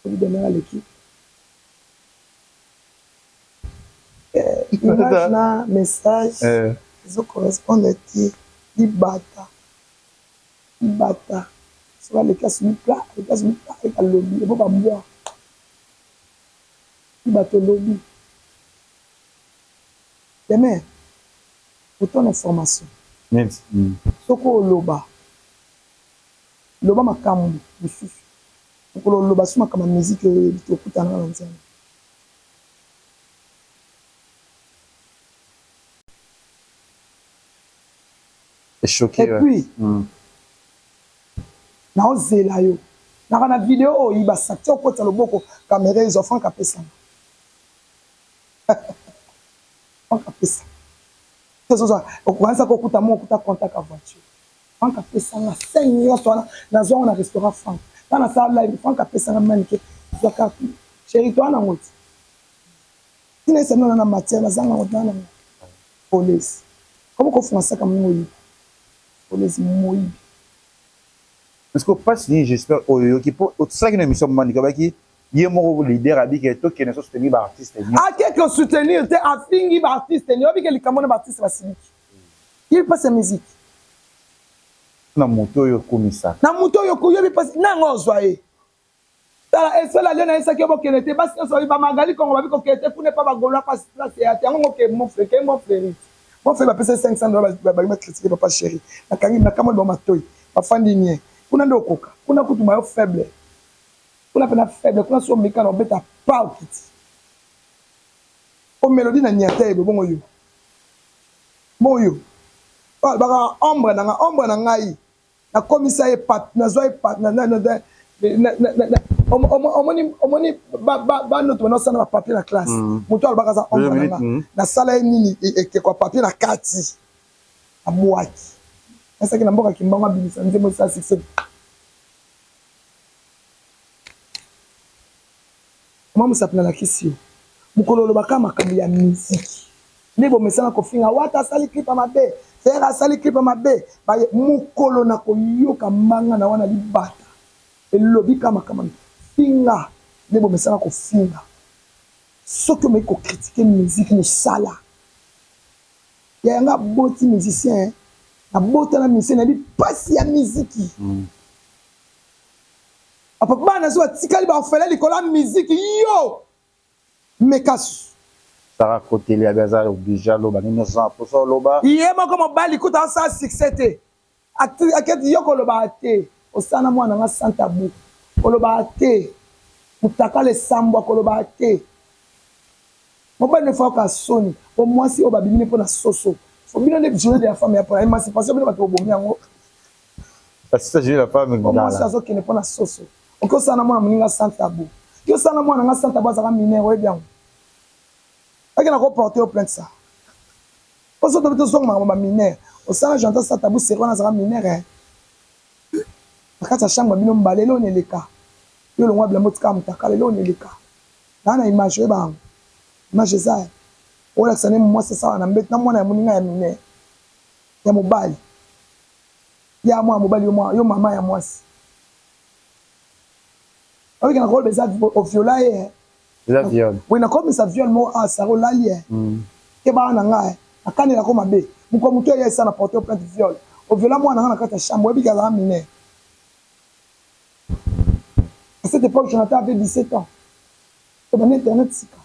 Demeure aleki Image na message ezo correspondre te libata libata soki aleki asubi plat aleki asubi plat aleki alobi ebo ba mbwa libata olobi demeure pour ton information soki oloba loba makambu mosusu mokolo oloba su makambo ya musique oyo oyebi te okutana na nzambe.
Choqué,
Et puis, mm. naozela yo naka na video oyo oyiba sac ti okotisa loboko kamera ezwa frank apesanga frank apesa okanisa kokuta mo okuta contact ya voiture frank apesanga 5 nyonso wana nazwa yango na restaurant frank nga nasala live frank apesanga manike zwa carte chéri toa nango ti Tina esa nana na matière na zanga ngo nana ngo police comment ko funga saka mungo yibi police moyibi.
Parce que pasi nini j'espère oyo oyoki po osalaki na émission mama nika baki ye moko leader abike tokende so soutenir ba artiste
nyo ake ko soutenir te afingi ba artiste nyo obike likambo na ba artiste basiliki yebi pasi ya musique
na moto oyo okumisaka
na moto oyo oyebi pasi nanga ozwa ye. Tala esprit la lion ayebisaki yo bokende te basi nionso babi ba Magali Kongo babi kokende te kuna epa ba golois pasi place eya te yango ngo ke mont fleury ke mont fleury mont fleury bapesa ye 500 dollars balingi ba critiquer papa cheri nakangi nakamoli bango matoyi bafandi nie kuna nde okoka kuna kutu mayo faible kuna pena faible kuna soki omeka na obeta pa okiti po melodie na niata ye bongo yo bongo yo baka ombre na nga ombre na ngai Nakomisa ye pat nazwa ye pat na na na omoni omoni bana oyo tobanda kosala na ba papier na classe mm. moto alobaka aza ombre na nga mm. nasala ye nini e, ekeko ya papier na kati abwaki nasaki na mboka kimbangu abimisa nzembo esala succès Mwa mosapi nalakisi yo mokolo olobaka makambo ya miziki nde bomesana kofinga wata asali clip ya mabe ferre asali clip ya mabe baye mokolo na koyoka mbanga na wana libata elobi ka makambo finga nde bomesana kofinga soki omeki ko critiquer musique mosala yaya nga aboti musicien nabota na musicien nayebi pasi ya miziki mm. Papa bana so batikali ba orphelin likolo ya musique yo meka susu.
Sarah akoteli abi aza oblige aloba nini oza na posa oloba.
Ye moko mobali kutu asala succès te aketi yo kolobaka te osala na mwana nga sans tabou kolobaka te mutakala esambwa kolobaka te mobali ne faut ayoka soni po mwasi oyo babimi ne pona soso bino nde journee de la femme ya pona emancipation bino batu bobomi yango
Assista journee de la femme
ngala. Mwasi azokende pona soso. Oki osala na mwana moninga sans tabou. Yo osala na mwana nga sans tabou azalaka mineur oyebi yango. Ake na ko porter yo plainte ça. Poso tobi tozonga makambo ba mineur. Osala Jonathan sans tabou seri wana azalaka mineur eh. Na kati ya chambre bino mbale eloko eleka. Yo longwa bilamba otikala mutakala eloko eleka. Na na image oyeba yango. Image eza. Olakisa nde mwasi asala na mbeto na mwana ya moninga ya mineur. Ya mobali. Ya mwana mobali yo yo mama ya mwasi. Oyoki na koloba eza oviola ye eh.
Eza viol.
Oui nakomisa viol moko ah Sarah olali eh. Mm. Keba na nga eh. Nakanela ko mabe. Mokolo moto eya esa na porter plainte viol. Oviola mwana nga na kati ya chambre oyebi ke azalaka mineur. À cette époque Jonathan avait 17 ans. Tobanda internet sika.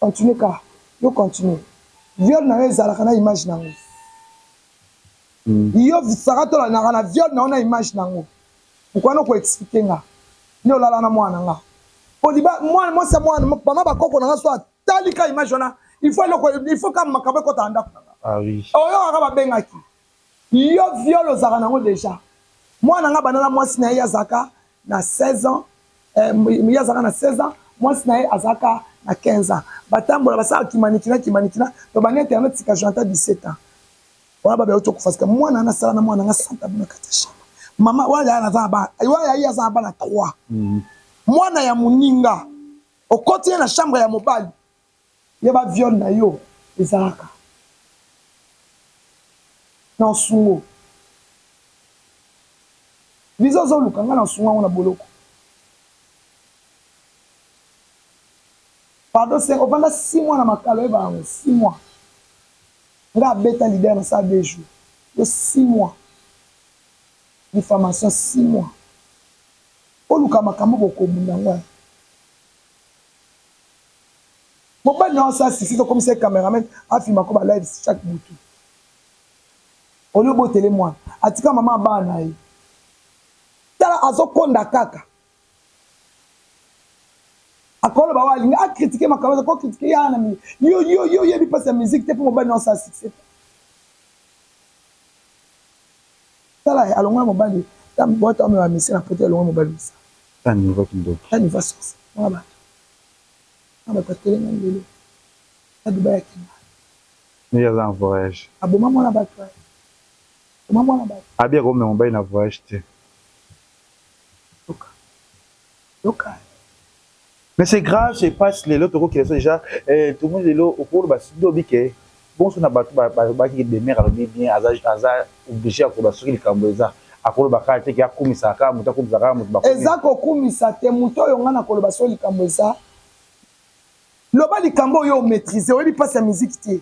Continue kaka yo continue viol na yo ezalaka na image na ngo yo Sarah tola naka na viol na yo na image na ngo pourquoi no ko expliquer nga nde olala na mwana nga po liba mwana mwasi ya mwana mama bakoko na nga so atali ka image wana il faut eloko il faut ka makambo ekota na ndako na nga
ah oui
oyokaka babengaki yo viol ozalaka nango deja mwana nga banda na mwasi na ye azalaka na 16 ans eh, ye azalaka na 16 ans mwasi na ye azalaka na 15 ans batambola basala kimanikina kimanikina tobandi internet sika jonathan 17 ans wana babe auti okufa sika mwana wana asala na mwana nga santa buna kati ya chambre mama wana yaya naza na bana wana yaye aza na bana 3 mm. mwana ya moninga okoti ye na chambre ya mobali ye ba viol na yo ezalaka na osungo Visa ozo luka nga na sunga ngo na boloko. Pardon sœur ovanda 6 mois na makala oyeba yango 6 mois. Nga abeta leader na sala 2 jours. Yo 6 mois. Diffamation 6 mois. Oluka makambo bokobunda ngo. Mobali na asala succès okomisa ye cameraman afilma ko ba lives chaque butu. Au lieu obotele mwana atika maman ya bana na ye tala azokonda kaka akoloba oyo alingi a critiquer makambo ko critiquer ya na yo yo yo yebi pasi ya musique te po mobali na osala succès te tala alongola mobali bota omema mise na poto alongola mobali mosala
ta niveau kindoki
ta niveau source mwana bato mwana bato atelengani lelo na Dubai akenda
Ndenge aza na voyage.
Aboma mwana batu eh. Aboma mwana batu.
Abi akomema mobali na voyage te.
Yoka. Yoka.
Mais c'est grave, c'est passe lelo toko kende so déjà eh, tomoni lelo okoloba nde obi ke bonso na bato balobaki demeure alobi bien aza aza obligé ya koloba soki likambo eza akoloba kaka te ke akumisaka kaka moto akumisaka kaka moto
eza kokumisa te moto oyo ngai nakoloba soki likambo eza Loba likambo oyo o maitriser, oyebi pasi ya musique te.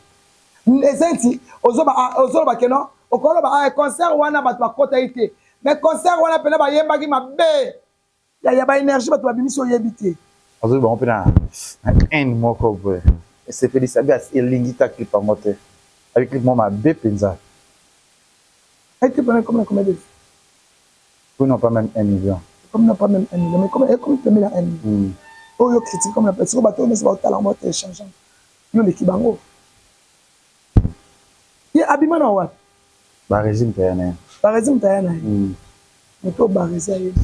Eza neti ozoloba que non, okoloba ah concert wana batu bakotaki te. Mais concert wana pena bayembaki mabe. Yaya ba energie bato babimisi oyebi te.
Azoyi bango mpe na haine moko boye. Esepelisi abi elingi ta clip yango te. Abi clip moko mabe mpenza.
Ay clip wana ekomi na combien de vues?
Oui non pas même 1 million.
Ekomi na pas même 1 million mais ekomi ekomi pembeni ya 1 million. Oyo yo critique comme na sikoyo bato oyo nyonso baotala yango baotelecharge yango. Yo oleki bango. Ye abima na wapi?
Barezi moto aya na ye.
Barezi moto aya na ye. Moto oyo Barezi ayebi.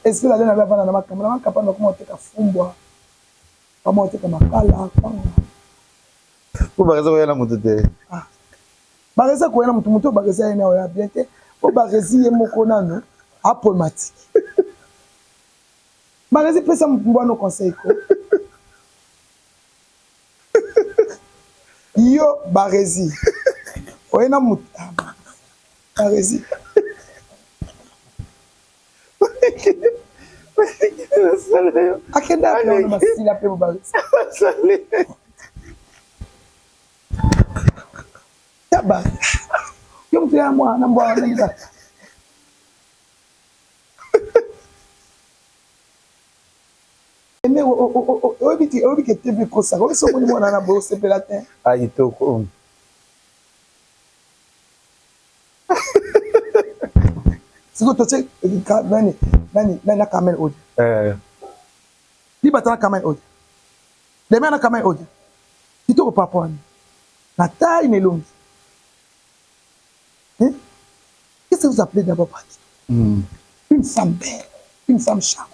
Esprit la na avanda na makambo na makapa na koma oteka fumbwa. Kama oteka makala, kwanga.
Po Barezi akoya na moto te.
Ah. Barezi akoya na moto, moto oyo Barezi aye na oya bien te. Po Barezi ye moko nanu a problématique. Barezi pesa mbwa no conseil ko. Yo Barezi oye na mutu ah, Barezi akenda ape wana basila pe Barezi taba yo mutu ya mwana mbwa wana Aime oyebi te oyebi ke TV ekosaka oyebi soki omoni mwana na boye osepela te.
Ah kitoko.
Sikoyo totie nani nani nani na Carmel Odia.
Eh.
Libata na Carmel Odia. Demain na Carmel Odia. Kitoko papa wana. Na taille na elongi. Hein? Qu'est-ce que vous appelez d'abord par kitoko?
Mm.
Une femme belle, une femme charmante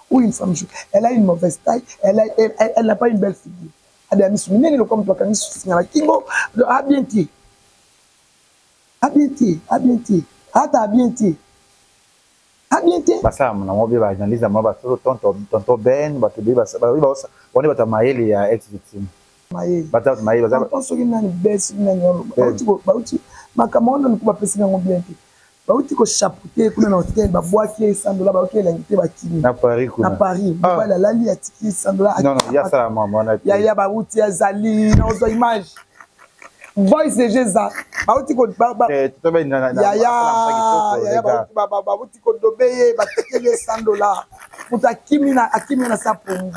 ou une femme jolie. Elle a une mauvaise taille, elle a, elle, elle, elle n'a pas une belle figure. Abe misu minene lokola moto akangi singa na kingo, a bien te. A bien te, a bien te. Ata a bien te. A bien te.
Basala nango be ba analyse na bango ba tonton tonton Ben bato ebele balobi wana bato ya mayele ya ex victime.
Mayele.
Bato ya mayele baza.
Tonton soki nani Ben soki nani bauti bauti makambo wana nanu bapesi yango bien te. Bauti ko chapeauter ye kuna na hotel babwaki ye 100 dollars bayoki elengi te bakimi.
Na Paris kuna.
Na Paris
ah.
mobali alali atiki 100 dollars.
Non non ya sala mama wana te.
Ya ya bauti azali na ozwa image. Voice deja eza bauti ko ba, ba,
eh,
ya ya ya ya bauti ba, ba, bauti ko dobe ye batikeli ye 100 dollars. Moto akimi na akimi na sa pongi.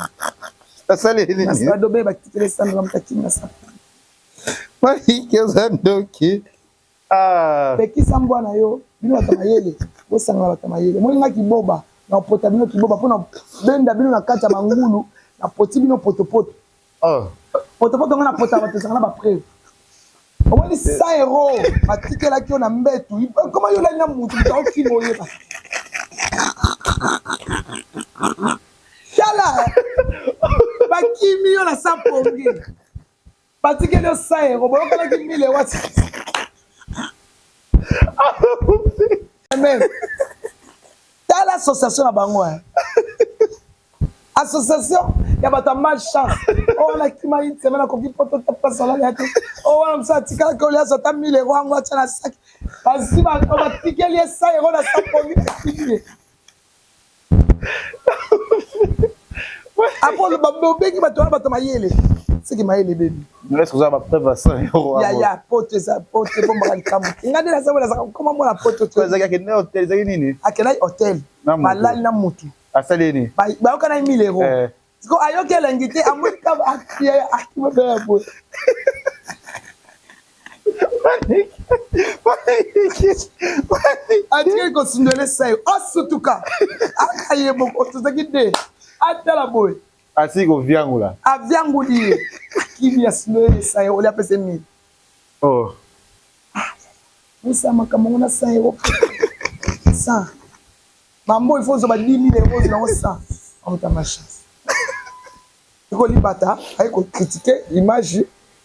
Asali nini?
Badobe batikeli ye 100 dollars moto akimi na sa pongi.
Maike oza ndoki. Ah.
Pekisa mbwa na yo, bino bato ya mayele, bosangana bato ya mayele. Omoni nga kiboba, na pota bino kiboba mpo na benda bino na kati ya bangulu, na poti bino potopoto.
Oh.
Potopoto nga na pota bato ezanga na ba preuve. Omoni 100 euro batikelaki yo na mbetu, koma yo olali na mutu, mutu aokima oyeba. Tala, bakimi yo na sa pongi. Batikeli yo 100 euro, boyokanaki 1000 euro. Amen. Tala association na bango hein. Association ya bato ya malchance. Oyo wana akima une semaine akoki poto te place alali ya te. Oyo wana mosusu atikalaki olia azwa ata 1000 euro yango atya na sac. Bazwi batikeli ye 100 euro na sac pongi bakimi ye. Apolo obengi bato wana bato mayele seke mayele ebebi yaya poto eza poto ebombaka likambo te ngai nde naza nazaka kokoma mwana poto akendaki hotel balali na mutu bayokanaki 1000 euro eh. siko ayoki elengi te amoni kaka akimabela boye atikali kosundela esayo asutuka ata ye moko tozalaki nde atala boye
asili koviangula
avianguli ye akimi asundela esayo oli apesa mili
oh.
ah, osa makambo ngo na 100 euro 100 Mambo il faut ozwa ba 10000 euros ozwa yango 100 amuta ma chance. Eko libata aye ko critiquer image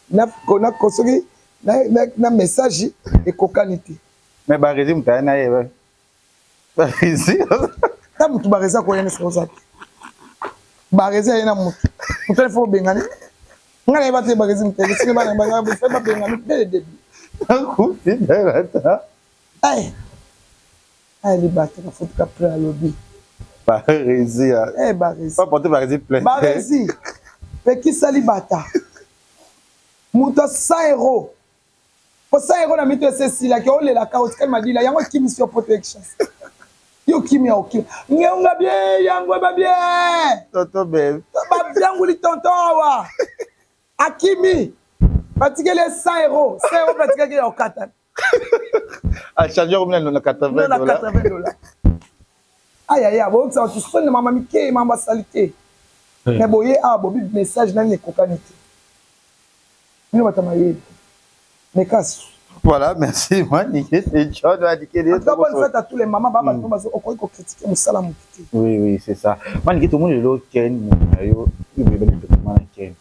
na na soki na, na, na message ekokani te.
Mais ba régime ta na ye ba régime
ta mutu ba reza ko yene oza te. Ba reza ye na mutu. Mutu il faut bengani. Nga na yeba te ba régime te. Siki ba na ba ba bengani dès le début.
Nakufi ta.
Eh. Aya libata kafuti ka plein alobi.
Barezi.
Eh barezi.
Pas porter barezi plein.
Barezi. Pekisa libata. Moto ya 100 euros. Po 100 euro na mito esi esilaki olelaka otikali madila yango ekimisi yo protection. Yo kimi ya okima. Ngeunga bien yango ba bien.
Tonton bebe.
Ba bianguli tonton awa. Akimi. Batikeli ye 100 euro. 100 euro batikaki ya okata.
A changer combien na 80
dollars. Na 80 dollars. Aïe aïe, boyokisa bato soni na mama mike mama salite. Mais boye awa bobi message nani ekokani te. Bino bato ya mayele. Mekasu.
Voilà, merci Manike. C'est John Manike.
En tout cas, bonne fête à tous les mamans. Baba, mm. bazo okoki ko critiquer musala mutu te.
Oui, oui, c'est ça. Manike, tout le monde lelo Ken moto na yo, yo boyebani mpe na Ken.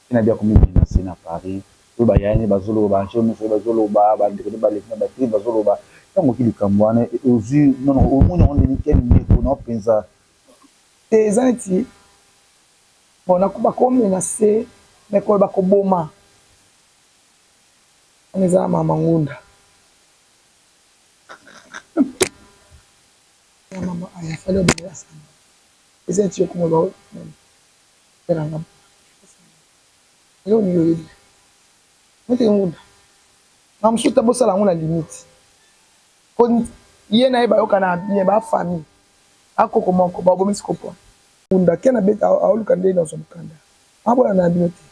Ken abi akomi menacer na Paris. Oyo bayani bazoloba, ba Angel Moussa bazoloba, ba ndeko ne baleki na ba tri bazoloba. Ntango oki likambo wana ozwi non non omoni yango ndenge Ken ndeko na yo mpenza.
Te eza neti bon na bako menacer mais koloba koboma wana eza mama ngunda. Ya mama aya fallait obengela samba eza neti yo komoloba nanga eloko nini oyebi mete ngunda na mosusu ta bosala yango na limite po ye na ye bayokana bien ba famille akoko moko babomisi kopona ngunda ken abeta aoluka nde nazwa mokanda abola na bino te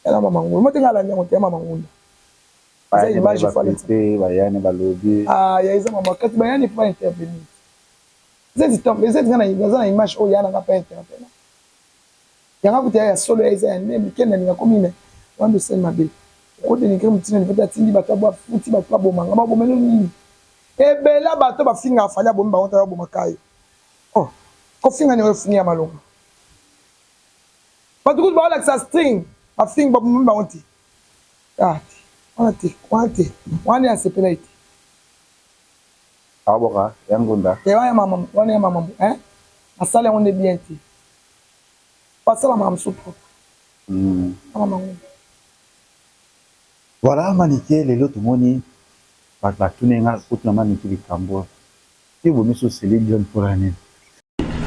yala mama ngunda mote nga alandi yango te ya mama ngunda eza image
fale bayani balobi
ah ya eza mama kati bayani faut intervenir eza eza na image oyo ya nanga pa intervenir Yanga kutu ya solo ya eza ya nde mike na linga komi mais wana osali mabe oko denigre mutu na niveau atindi bato abwa futi bato baboma nga babomelo nini ebela bato bafingaka fali abomi bango tala baboma kayo oh kofinga nini oyo ofingi ya malonga bato kutu baolakisa string bafingi babomi bango te ah te wana te wana te wana nde asepelaki te
Aboka ya ngunda.
Te wana ya mama wana ya mama hein asali yango nde bien te. Basala makambo mosusu propre. Mama mango.
Voilà Manike lelo tomoni bato batuni nga kutu na Manike likambo yo obomi so Celine Dion pona nini?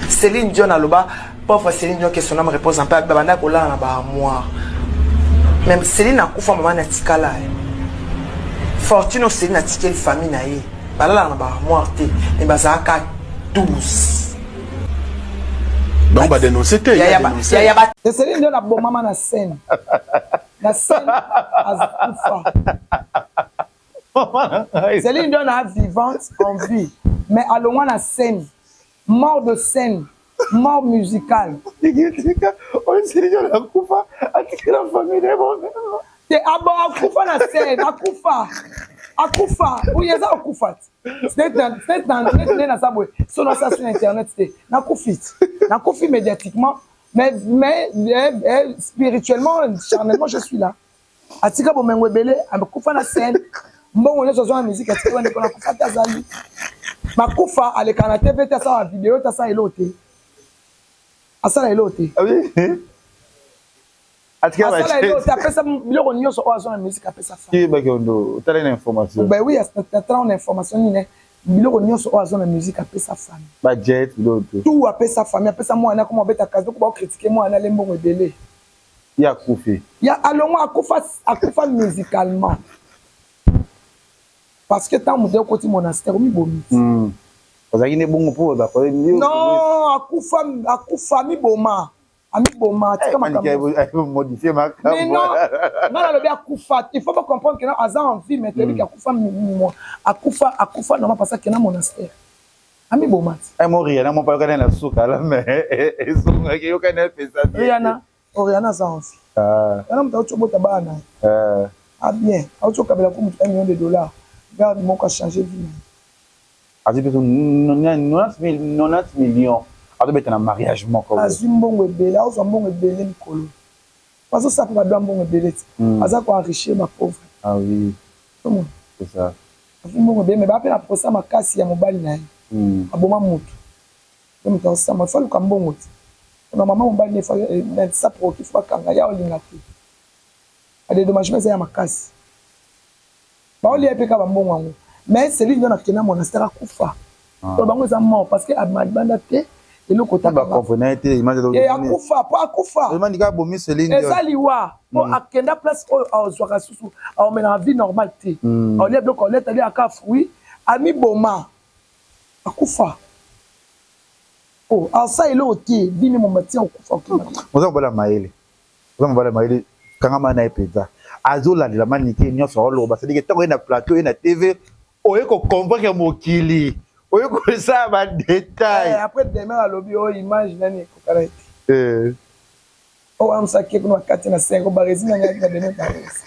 Céline Dion aloba pauvre Céline Dion que son âme repose en paix babanda kolala na ba armoire mais Céline akufa mama na tikala ye fortune Céline atikeli famille na ye balalaka na ba armoire te mais bazalaka 12
bango ba dénoncer te ya
ya
Céline Dion abomama na scène na scène akufa Céline Dion a vivante en vie mais alongwa na scène mort de scène mort musicale
oyo Céline Dion akufa atikela famille na ye
te abo akufa na scène akufa akufa oyo eza akufa te neti nde naza boye so nasala sur internet te nakufi te nakufi médiatiquement mais, mais eh, eh, spirituellement charnellement je suis là atika bomengo ebele akufa na scène mbongo nyonso azwa na musique atika bandeko nakufa te azali makufa aleka na tv te asala video te asala eloko te asala eloko te asala eloko te apesa biloko nyonso oyo azwa na musique apesa
otala na information
ben oui atala na information nini biloko nyonso oyo azwa na musique apesa famille
bajet biloko
tout apesa famille apesa mwana akoma obeta kasi ko baokritike mwana ale mbongo ebele
Ye akufi.
Ya alongwa akufa akufa musicalement. Parce que tant moto okoti monastère omibomi.
Mm. Ozalaki nde bongo mpo ba
Non, akufa akufa amiboma. Amiboma atika eh,
makambo. Modifier makambo.
Mais non, nga nalobi akufa. Il faut pas comprendre que non aza en vie mais toyebi mm. akufa akufa akufa normal parce que na monastère. Amiboma.
Eh mo Rihanna mo pa na suka la mais ezongaki yokani apesa.
Rihanna Oriana aza en vie.
Ah.
Yana moto auti obota bana na ye.
Ah.
Ah bien, auti okabela ko moto 1 million de dollars. Garde moko a changer vie na ye.
Azwi mpe 90 millions azobeta na mariage moko.
Azwi mbongo ebele, azwa mbongo ebele mikolo. Azosala mpe badwa mbongo ebele ti. Hmm. Aza ko enrichir ba pauvres.
Ah oui.
Omona.
C'est ça.
Azwi mbongo ebele mais ba mpe na procès makasi ya mobali na ye.
Hmm.
Aboma moto. Ye moto azosamba, il faut aluka mbongo ti. Pona mama mobali ne fa sa proki faut bakanga ya olinga te. Ba dédommagement eza ya makasi. Baolia pe kaka ba mbongo yango. Mais celui ndio nakenda monastère akufa. Ah. To bango eza mort parce que abima libanda te. Eloko akufa po akufa eza liwa po mm. akenda place oyo azwaka susu aomelaka vie normale te mm. aolia biloko aolia tali aka fruit amiboma akufa oh, asa eloko te bini momati okufa.
Oza mobali ya mayele, oza mobali ya mayele, kangama na ye mpenza. Azolandela manike nyonso aoloba, c'est-à-dire ntango ye na plateau, ye na TV, oye kocomprendre mokili, oye kosala badetail.
Eh, après demain alobi oyo oh, image nani ekokana te eh. oyo wana mosaki kuna bakati na sengo baresi na ngai na demain baresi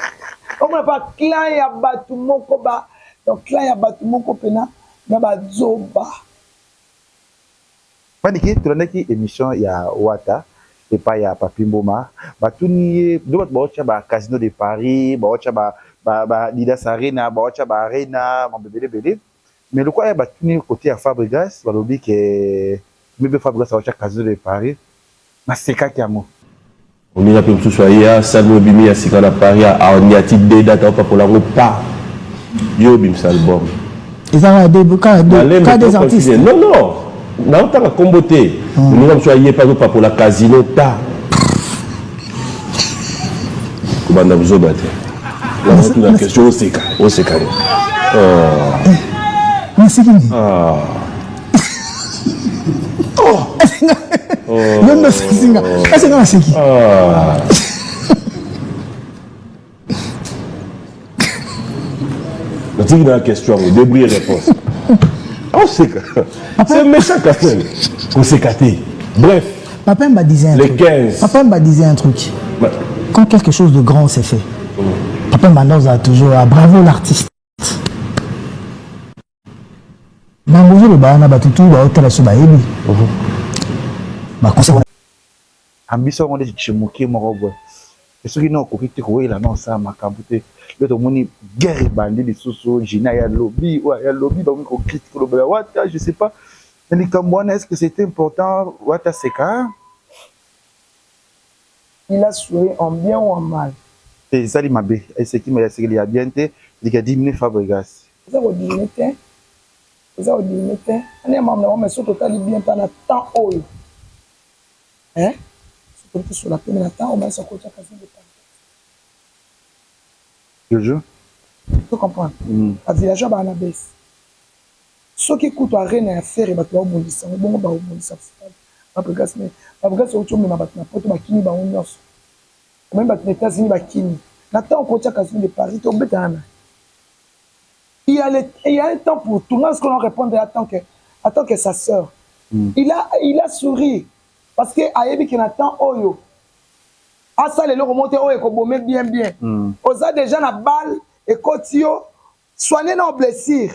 omona pa clan ya bato moko ba donc clan ya bato moko mpena na bazoba.
Manike, tolandaki emission ya Wata epai ya Papy Mboma, batuni ye nde bato baotya ba Casino de Paris, baotya ba ba ba Adidas Arena, baotya ba Arena, mambo ebele ebele. Mais lokola ye batuni kote ya Fabregas, balobi ke mebe Fabregas aotya Casino de Paris, nasekaki yango.
Moninga pe mosusu aye ah salle moko ebimi ya sika na Paris ah aniati deux dates aopakola yango pa yo obimisa album.
Eza kaka deux kaka deux kaka deux artistes.
Non non naotanga kombo te. Moninga mosusu aye pe azopakola casino ta kobanda buzoba te. Naotuna question oseka oseka nini? Oh.
Naseki nini? Ah. Oh. Yo nde oseki nga. Ese nga naseki.
Ah. Natiki na question yango, débrouille réponse. Oseka. C'est méchant quand même. Koseka te. Bref.
Papa Mba disait un
Le
truc.
15.
Papa Mba disait un truc.
Ouais.
Quand quelque chose de grand s'est fait, Papa Mba a toujours ah, bravo l'artiste. Mambo ozoloba wana bato tu baotala so bayebi bakosa.
Ambition yango nde tshimuke moko boye soki no okoki te kowela na osala makambo te yo tomoni guerre ebandi lisusu Gina ya lobi oyo ya lobi bakomi ko critique kolobela wata je sais pas na likambo wana est ce que c'était important wata seka.
Il a souri en bien ou en mal?
Te esali mabe eseki mais esekeli ya bien te lika diminue Fabregas.
Eza ko diminuer te, eza ko diminuer te. Wana ya makambo na bango mais soki totali bien pa na temps oyo hein soki tolingi tosola pembe na temps oyo maestro akotia casino de Paris.
Jojo.
Ozo comprendre? Ba villageois baa na baisse. Soki kutu arena ya ferre batu bao bundisa yango bongo bao bundisa fabregas mais fabregas owuti omema batu na poto bakimi bango nionso omemi batu na etats unis bakimi na temps okotia casino de paris te obeta na nani il ya le il ya un temps pour tout nga sikoyo nao repondre ye en tant que en tant que sa sœur il a il a souri parce que ayebi ke na temps oyo asala eloko moko te oyo ekobome bien bien oza dejà na balle ekoti yo soigne nao blessure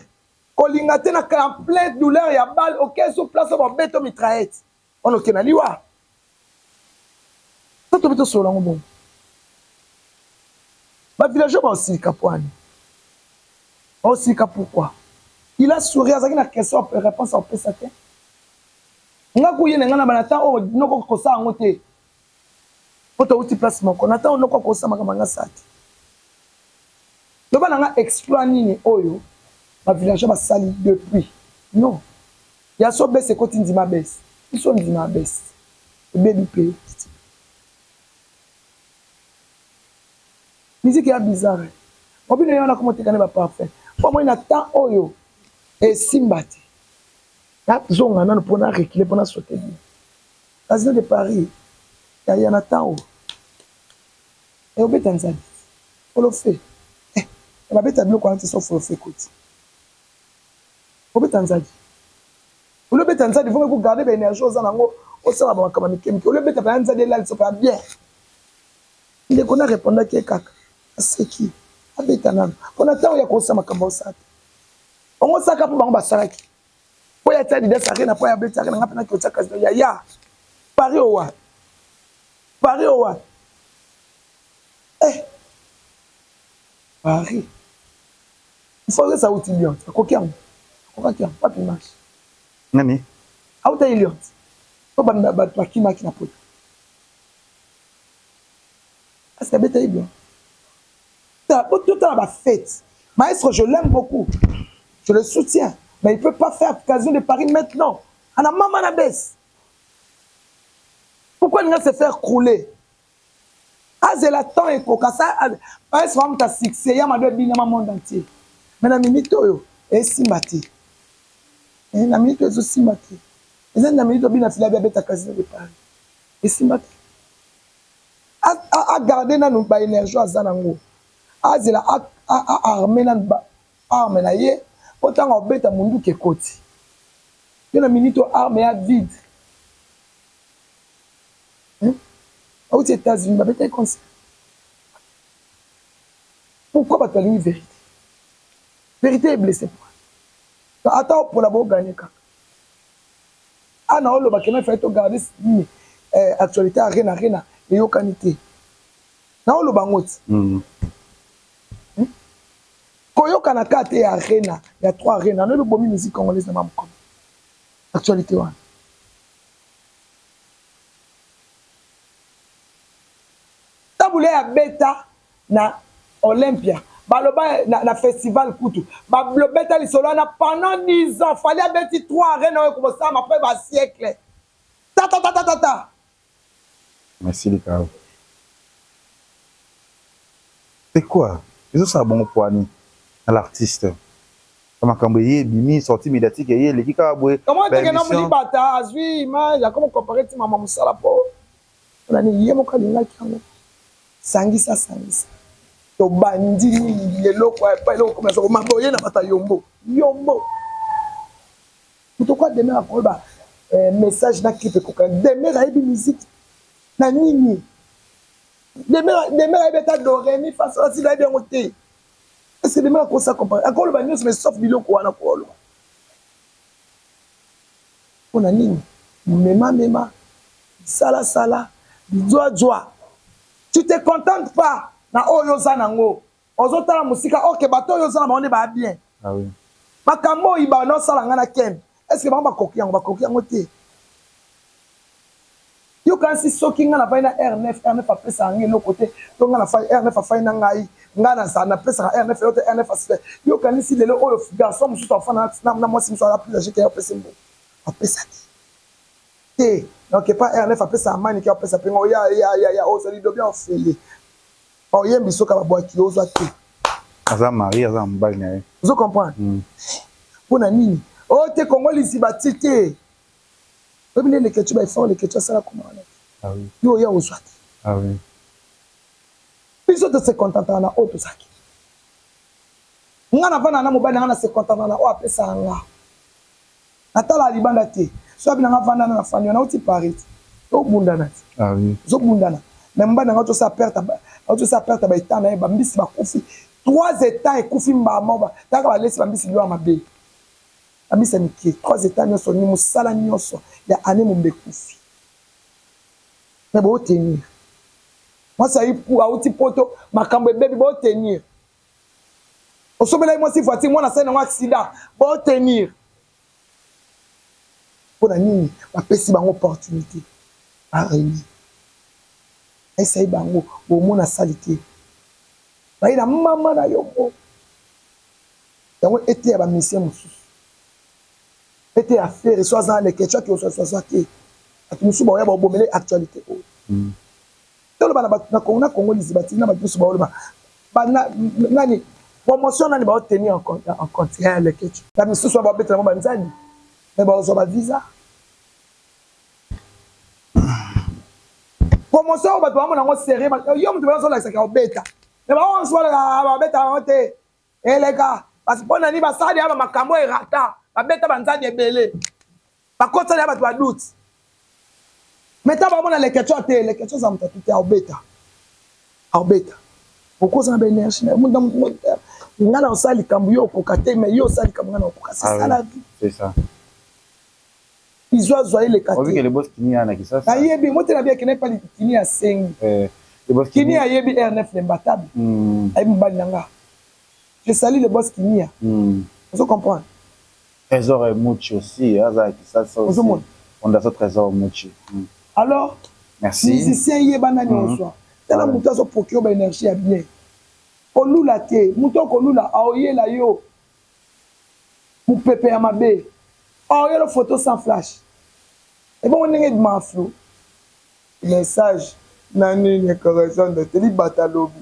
Kolinga te na en plein douleur ya balle oke sur place oyo ba beto mitraillette wana oke na liwa. To tobi tosolola ngo bongo. Ba villageois ba osilika poani. Ba osilika pourquoi? Il a souri azalaki na question réponse opesa te. Nga kuye na nga na bana temps oyo noko kosala yango te. Po towuti place moko na temps oyo noko akosala makambo nga sala te. Loba na nga exploit nini oyo ba villageois ba sali depuis? Non. Ya so baisse ekoti ndima baisse. Biso ndima baisse. Ebebi pe ekiti. Musique ya bizarre. Robino ye wana akoma oteka nde ba parfum. Po amoni na temps oyo esimba te. Na zonga nanu po na reculer po na sauter bien. Casino de Paris ya ya na temps oyo. Eh obeta nzadi folofe eh babeta biloko wana te so folofe ekoti obeta nzadi olie obeta nzadi faut ko garder ba energie oza nango osala ba makambo mike mike olie obeta pena nzadi elalisa pena bien ndeko na repondaki ye kaka aseki abeta nanu mpo na ntango ya kosala makambo osala te bango osaka mpo bango basalaki mpo ya tia Adidas Arena mpo ya beti Arena nga mpe naki otia casino yaya Paris owa Paris oyo wapi? Eh! Paris. Forest auti Lyon, akoki yango. Akokaki yango, wapi image?
Nani?
Autaki Lyon. Po ba bato bakimaki na poto. Est-ce abetaki bien? Totala ba fete. Maestro, je l'aime beaucoup. Je le soutiens. Mais il peut pas faire Casino de Paris maintenant. Ana mama na baisse. Pourquoi alingi se faire crouler? Azela temps ekoka sa AS Fally mutu ya succès ya mado ebinama monde entier mais na minute oyo esimba te eh, na minute oyo ezosimba te eza na minute obina fila abeta casino de Paris esimba te a garder nanu ba énergie aza nango azela a armer nanu ba arme na ye po ntango abeta munduki ekoti yo na minute oyo arme ya vide Hein? Auti États-Unis, babetaki concert. Pourquoi bato balingi vérité? Vérité est blessée pour. Ata opola bo gagner kaka. Ana oloba kena il fallait to garder nini eh, actualité arena arena eyokani te. Na oloba ngo ti. Mm. Hmm? Koyokana ka te ya arena ya trois arena no bomi musique congolaise na mamukolo. Actualité wana. Tabu Ley abeta na Olympia baloba na, na festival kutu babeta lisolo wana pendant 10 ans Fally abeti 3 arena oyo ekosalama après ba siècle tata tata tata.
Merci Likao. C'est quoi? Ezosala bongo poani na l'artiste. Makambo eye ebimi sortie mediatique eye eleki kaka boye.
Comment teke na libata azui image akoma comparer ti mama musala po na nini ye moko alingaki yango sangisa sangisa tobandi mingi eloko epa eloko koma soko maboye na bata yombo yombo moto kwa demeure akoyeba eh, message na clip ekoka demeure ayebi musique na nini demeure demeure ayebi ata do re mi fa sol si ayebi yango te Est-ce que demain akosa comprendre? Akoloba nyonso mais sauf biloko wana koloba. Pona nini? Mema mema, sala sala, zwa zwa. Tu te contentes pas na oyo oza nango. Ozotala mosika ok bato oyo oza na bango nde ba bien.
Ah oui.
Makambo oyo ba nosala nga na Ken. Est-ce que bango bakoki yango? Bakoki yango te. Yo okanisi soki nga nafandi na R9, R9 apesaka nga eloko te, to nga nafandi R9 afandi na ngai, nga naza napesaka R9 eloko te, R9 aspe. Yo okanisi lelo oyo garçon mosusu afanda na, na mwasi mosusu aza plus age que ye apesi mbongo? Apesa te. Te. Donc epa R9 apesaka manike apesa pe nga oya ya ya ya ozwa lidobi ya ofele. Oyembi soka babwaki yo ozwa te.
Aza marie aza na mobali na ye.
Ozo comprendre? Mm. Pona nini? Oh te Congo liziba ti te. Oyebi nde leketchou ba effort leketchou asala koma wana te.
Ah oui.
Yo oya ozwa te.
Ah oui.
Biso to se contentaka na oyo tozalaki. Nga navandaka na mobali na nga na se contentaka na oyo apesaka nga. Natalaka libanda te. Soki abi na nga vanda na nafandi wana nauti Paris te. Tobundana te.
Ah oui.
Tozobundana. Mais mobali na nga auti osala perte auti osala perte ya ba etangs na ye ba mbisi bakufi. Trois etangs ekufi mbala moko. Talaka balesi ba mbisi biloko ya mabe. Ba misa mikie trois etats nionso ni musala nionso ya annee momba ekufi mais bo tenir mwasi ayi awuti poto makambo ebebi bo tenir osombelaki mwasi voiture mwana asali nango accident bo tenir pona nini bapesi bango opportunité ba reunion esai bango bomona salite baye na mama na yombo Yango eteya ba musiciens mosusu. Eteya Ferre so aza na leketshou ake kozwa zwa te. Bato mosusu baoya baobomela ye actualite oyo. Toloba na bato na Congo na Congo liziba ti na bato mosusu baoloba ba na, nani promotion nani bao tenir en compte en compte ya leketshou. Ba misusu wana baobetela bango ba nzadi mais baozwa ba visa. Promotion oyo bato baomona yango serieux yo moto bazolakisa ke obeta mais bango mosusu babeta yango te. Eleka parce pona nini basala deja ba makambo oyo erata babeta ba nzadi ebele bakotisa deja bato ba doute mais ntango bakomona leketshou te leketshou aza moto atu te aobeta aobeta okoza na ba énergie na nga na osala likambo yo okoka te mais yo osala likambo nga na okoka c'est ça la vie
c'est ça
Izwa azwa eleka te. Nayebi mote na bi akende epa kini asengi.
Eh,
kini ayebi R9 l'imbattable. Mm. Ayebi mobali na nga. Je salue le boss Kinia.
Mm.
Ozo comprendre?
Trésor Muchi aussi, aza Kisasa aussi.
Ozomona?
Fondation Trésor Muchi. Mm.
Alors,
Merci.
Musicien yeba nani mm. ozwa. Tala mm. moto azo procure ba énergie ya bien. Olula te, moto okolula aoyela yo. Mupepe ya mabe. Oh yolo photo sans flash. Ebongo ndenge ebimaka flou. Message na nini correspondre te libata lobi.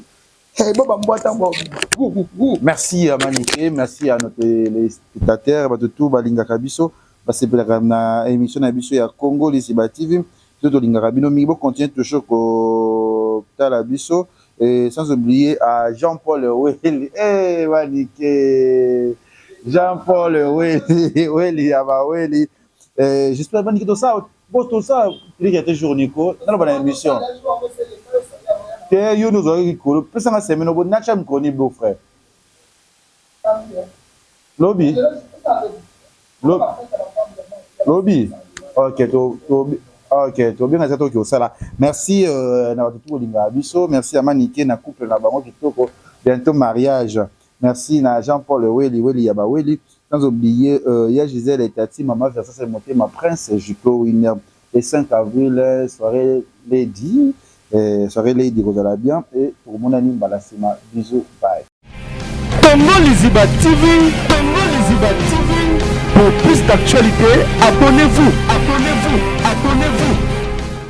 Hey, bo bambwata ngo.
Merci à Manike, merci à nos téléspectateurs, bato tout balingaka biso, basepelaka na émission na biso ya Congo Lisiba TV. Biso tolingaka bino mingi, bo continuer toujours kotala biso et sans oublier à Jean-Paul Weli. Eh hey, Manike. Jean-Paul Weli, Weli ya ba Weli. Eh, j'espère Manike to ça, bo to ça, il y a jour Nico, na ba émission. Te yo nozalaki likolo, pesanga semaine obo nacha mokoni beau frère. Lobi. Lobi. Ok, to to ok, to bien ça to osala. Merci euh, na bato kolingaka biso, merci à Manike na couple na bango kitoko, bientôt mariage. Merci na Jean-Paul Weli Weli ya ba Weli, sans oublier euh, ya Gisèle et Tati, maman Versace Motema Prince Juclo Winner. Le 5 avril soirée lady, eh, soirée lady kozala bien et tokomonani mbala sima. Bisous, bye.
Congo Liziba TV, Congo Liziba TV. Pour plus d'actualités, abonnez-vous, abonnez-vous, abonnez-vous.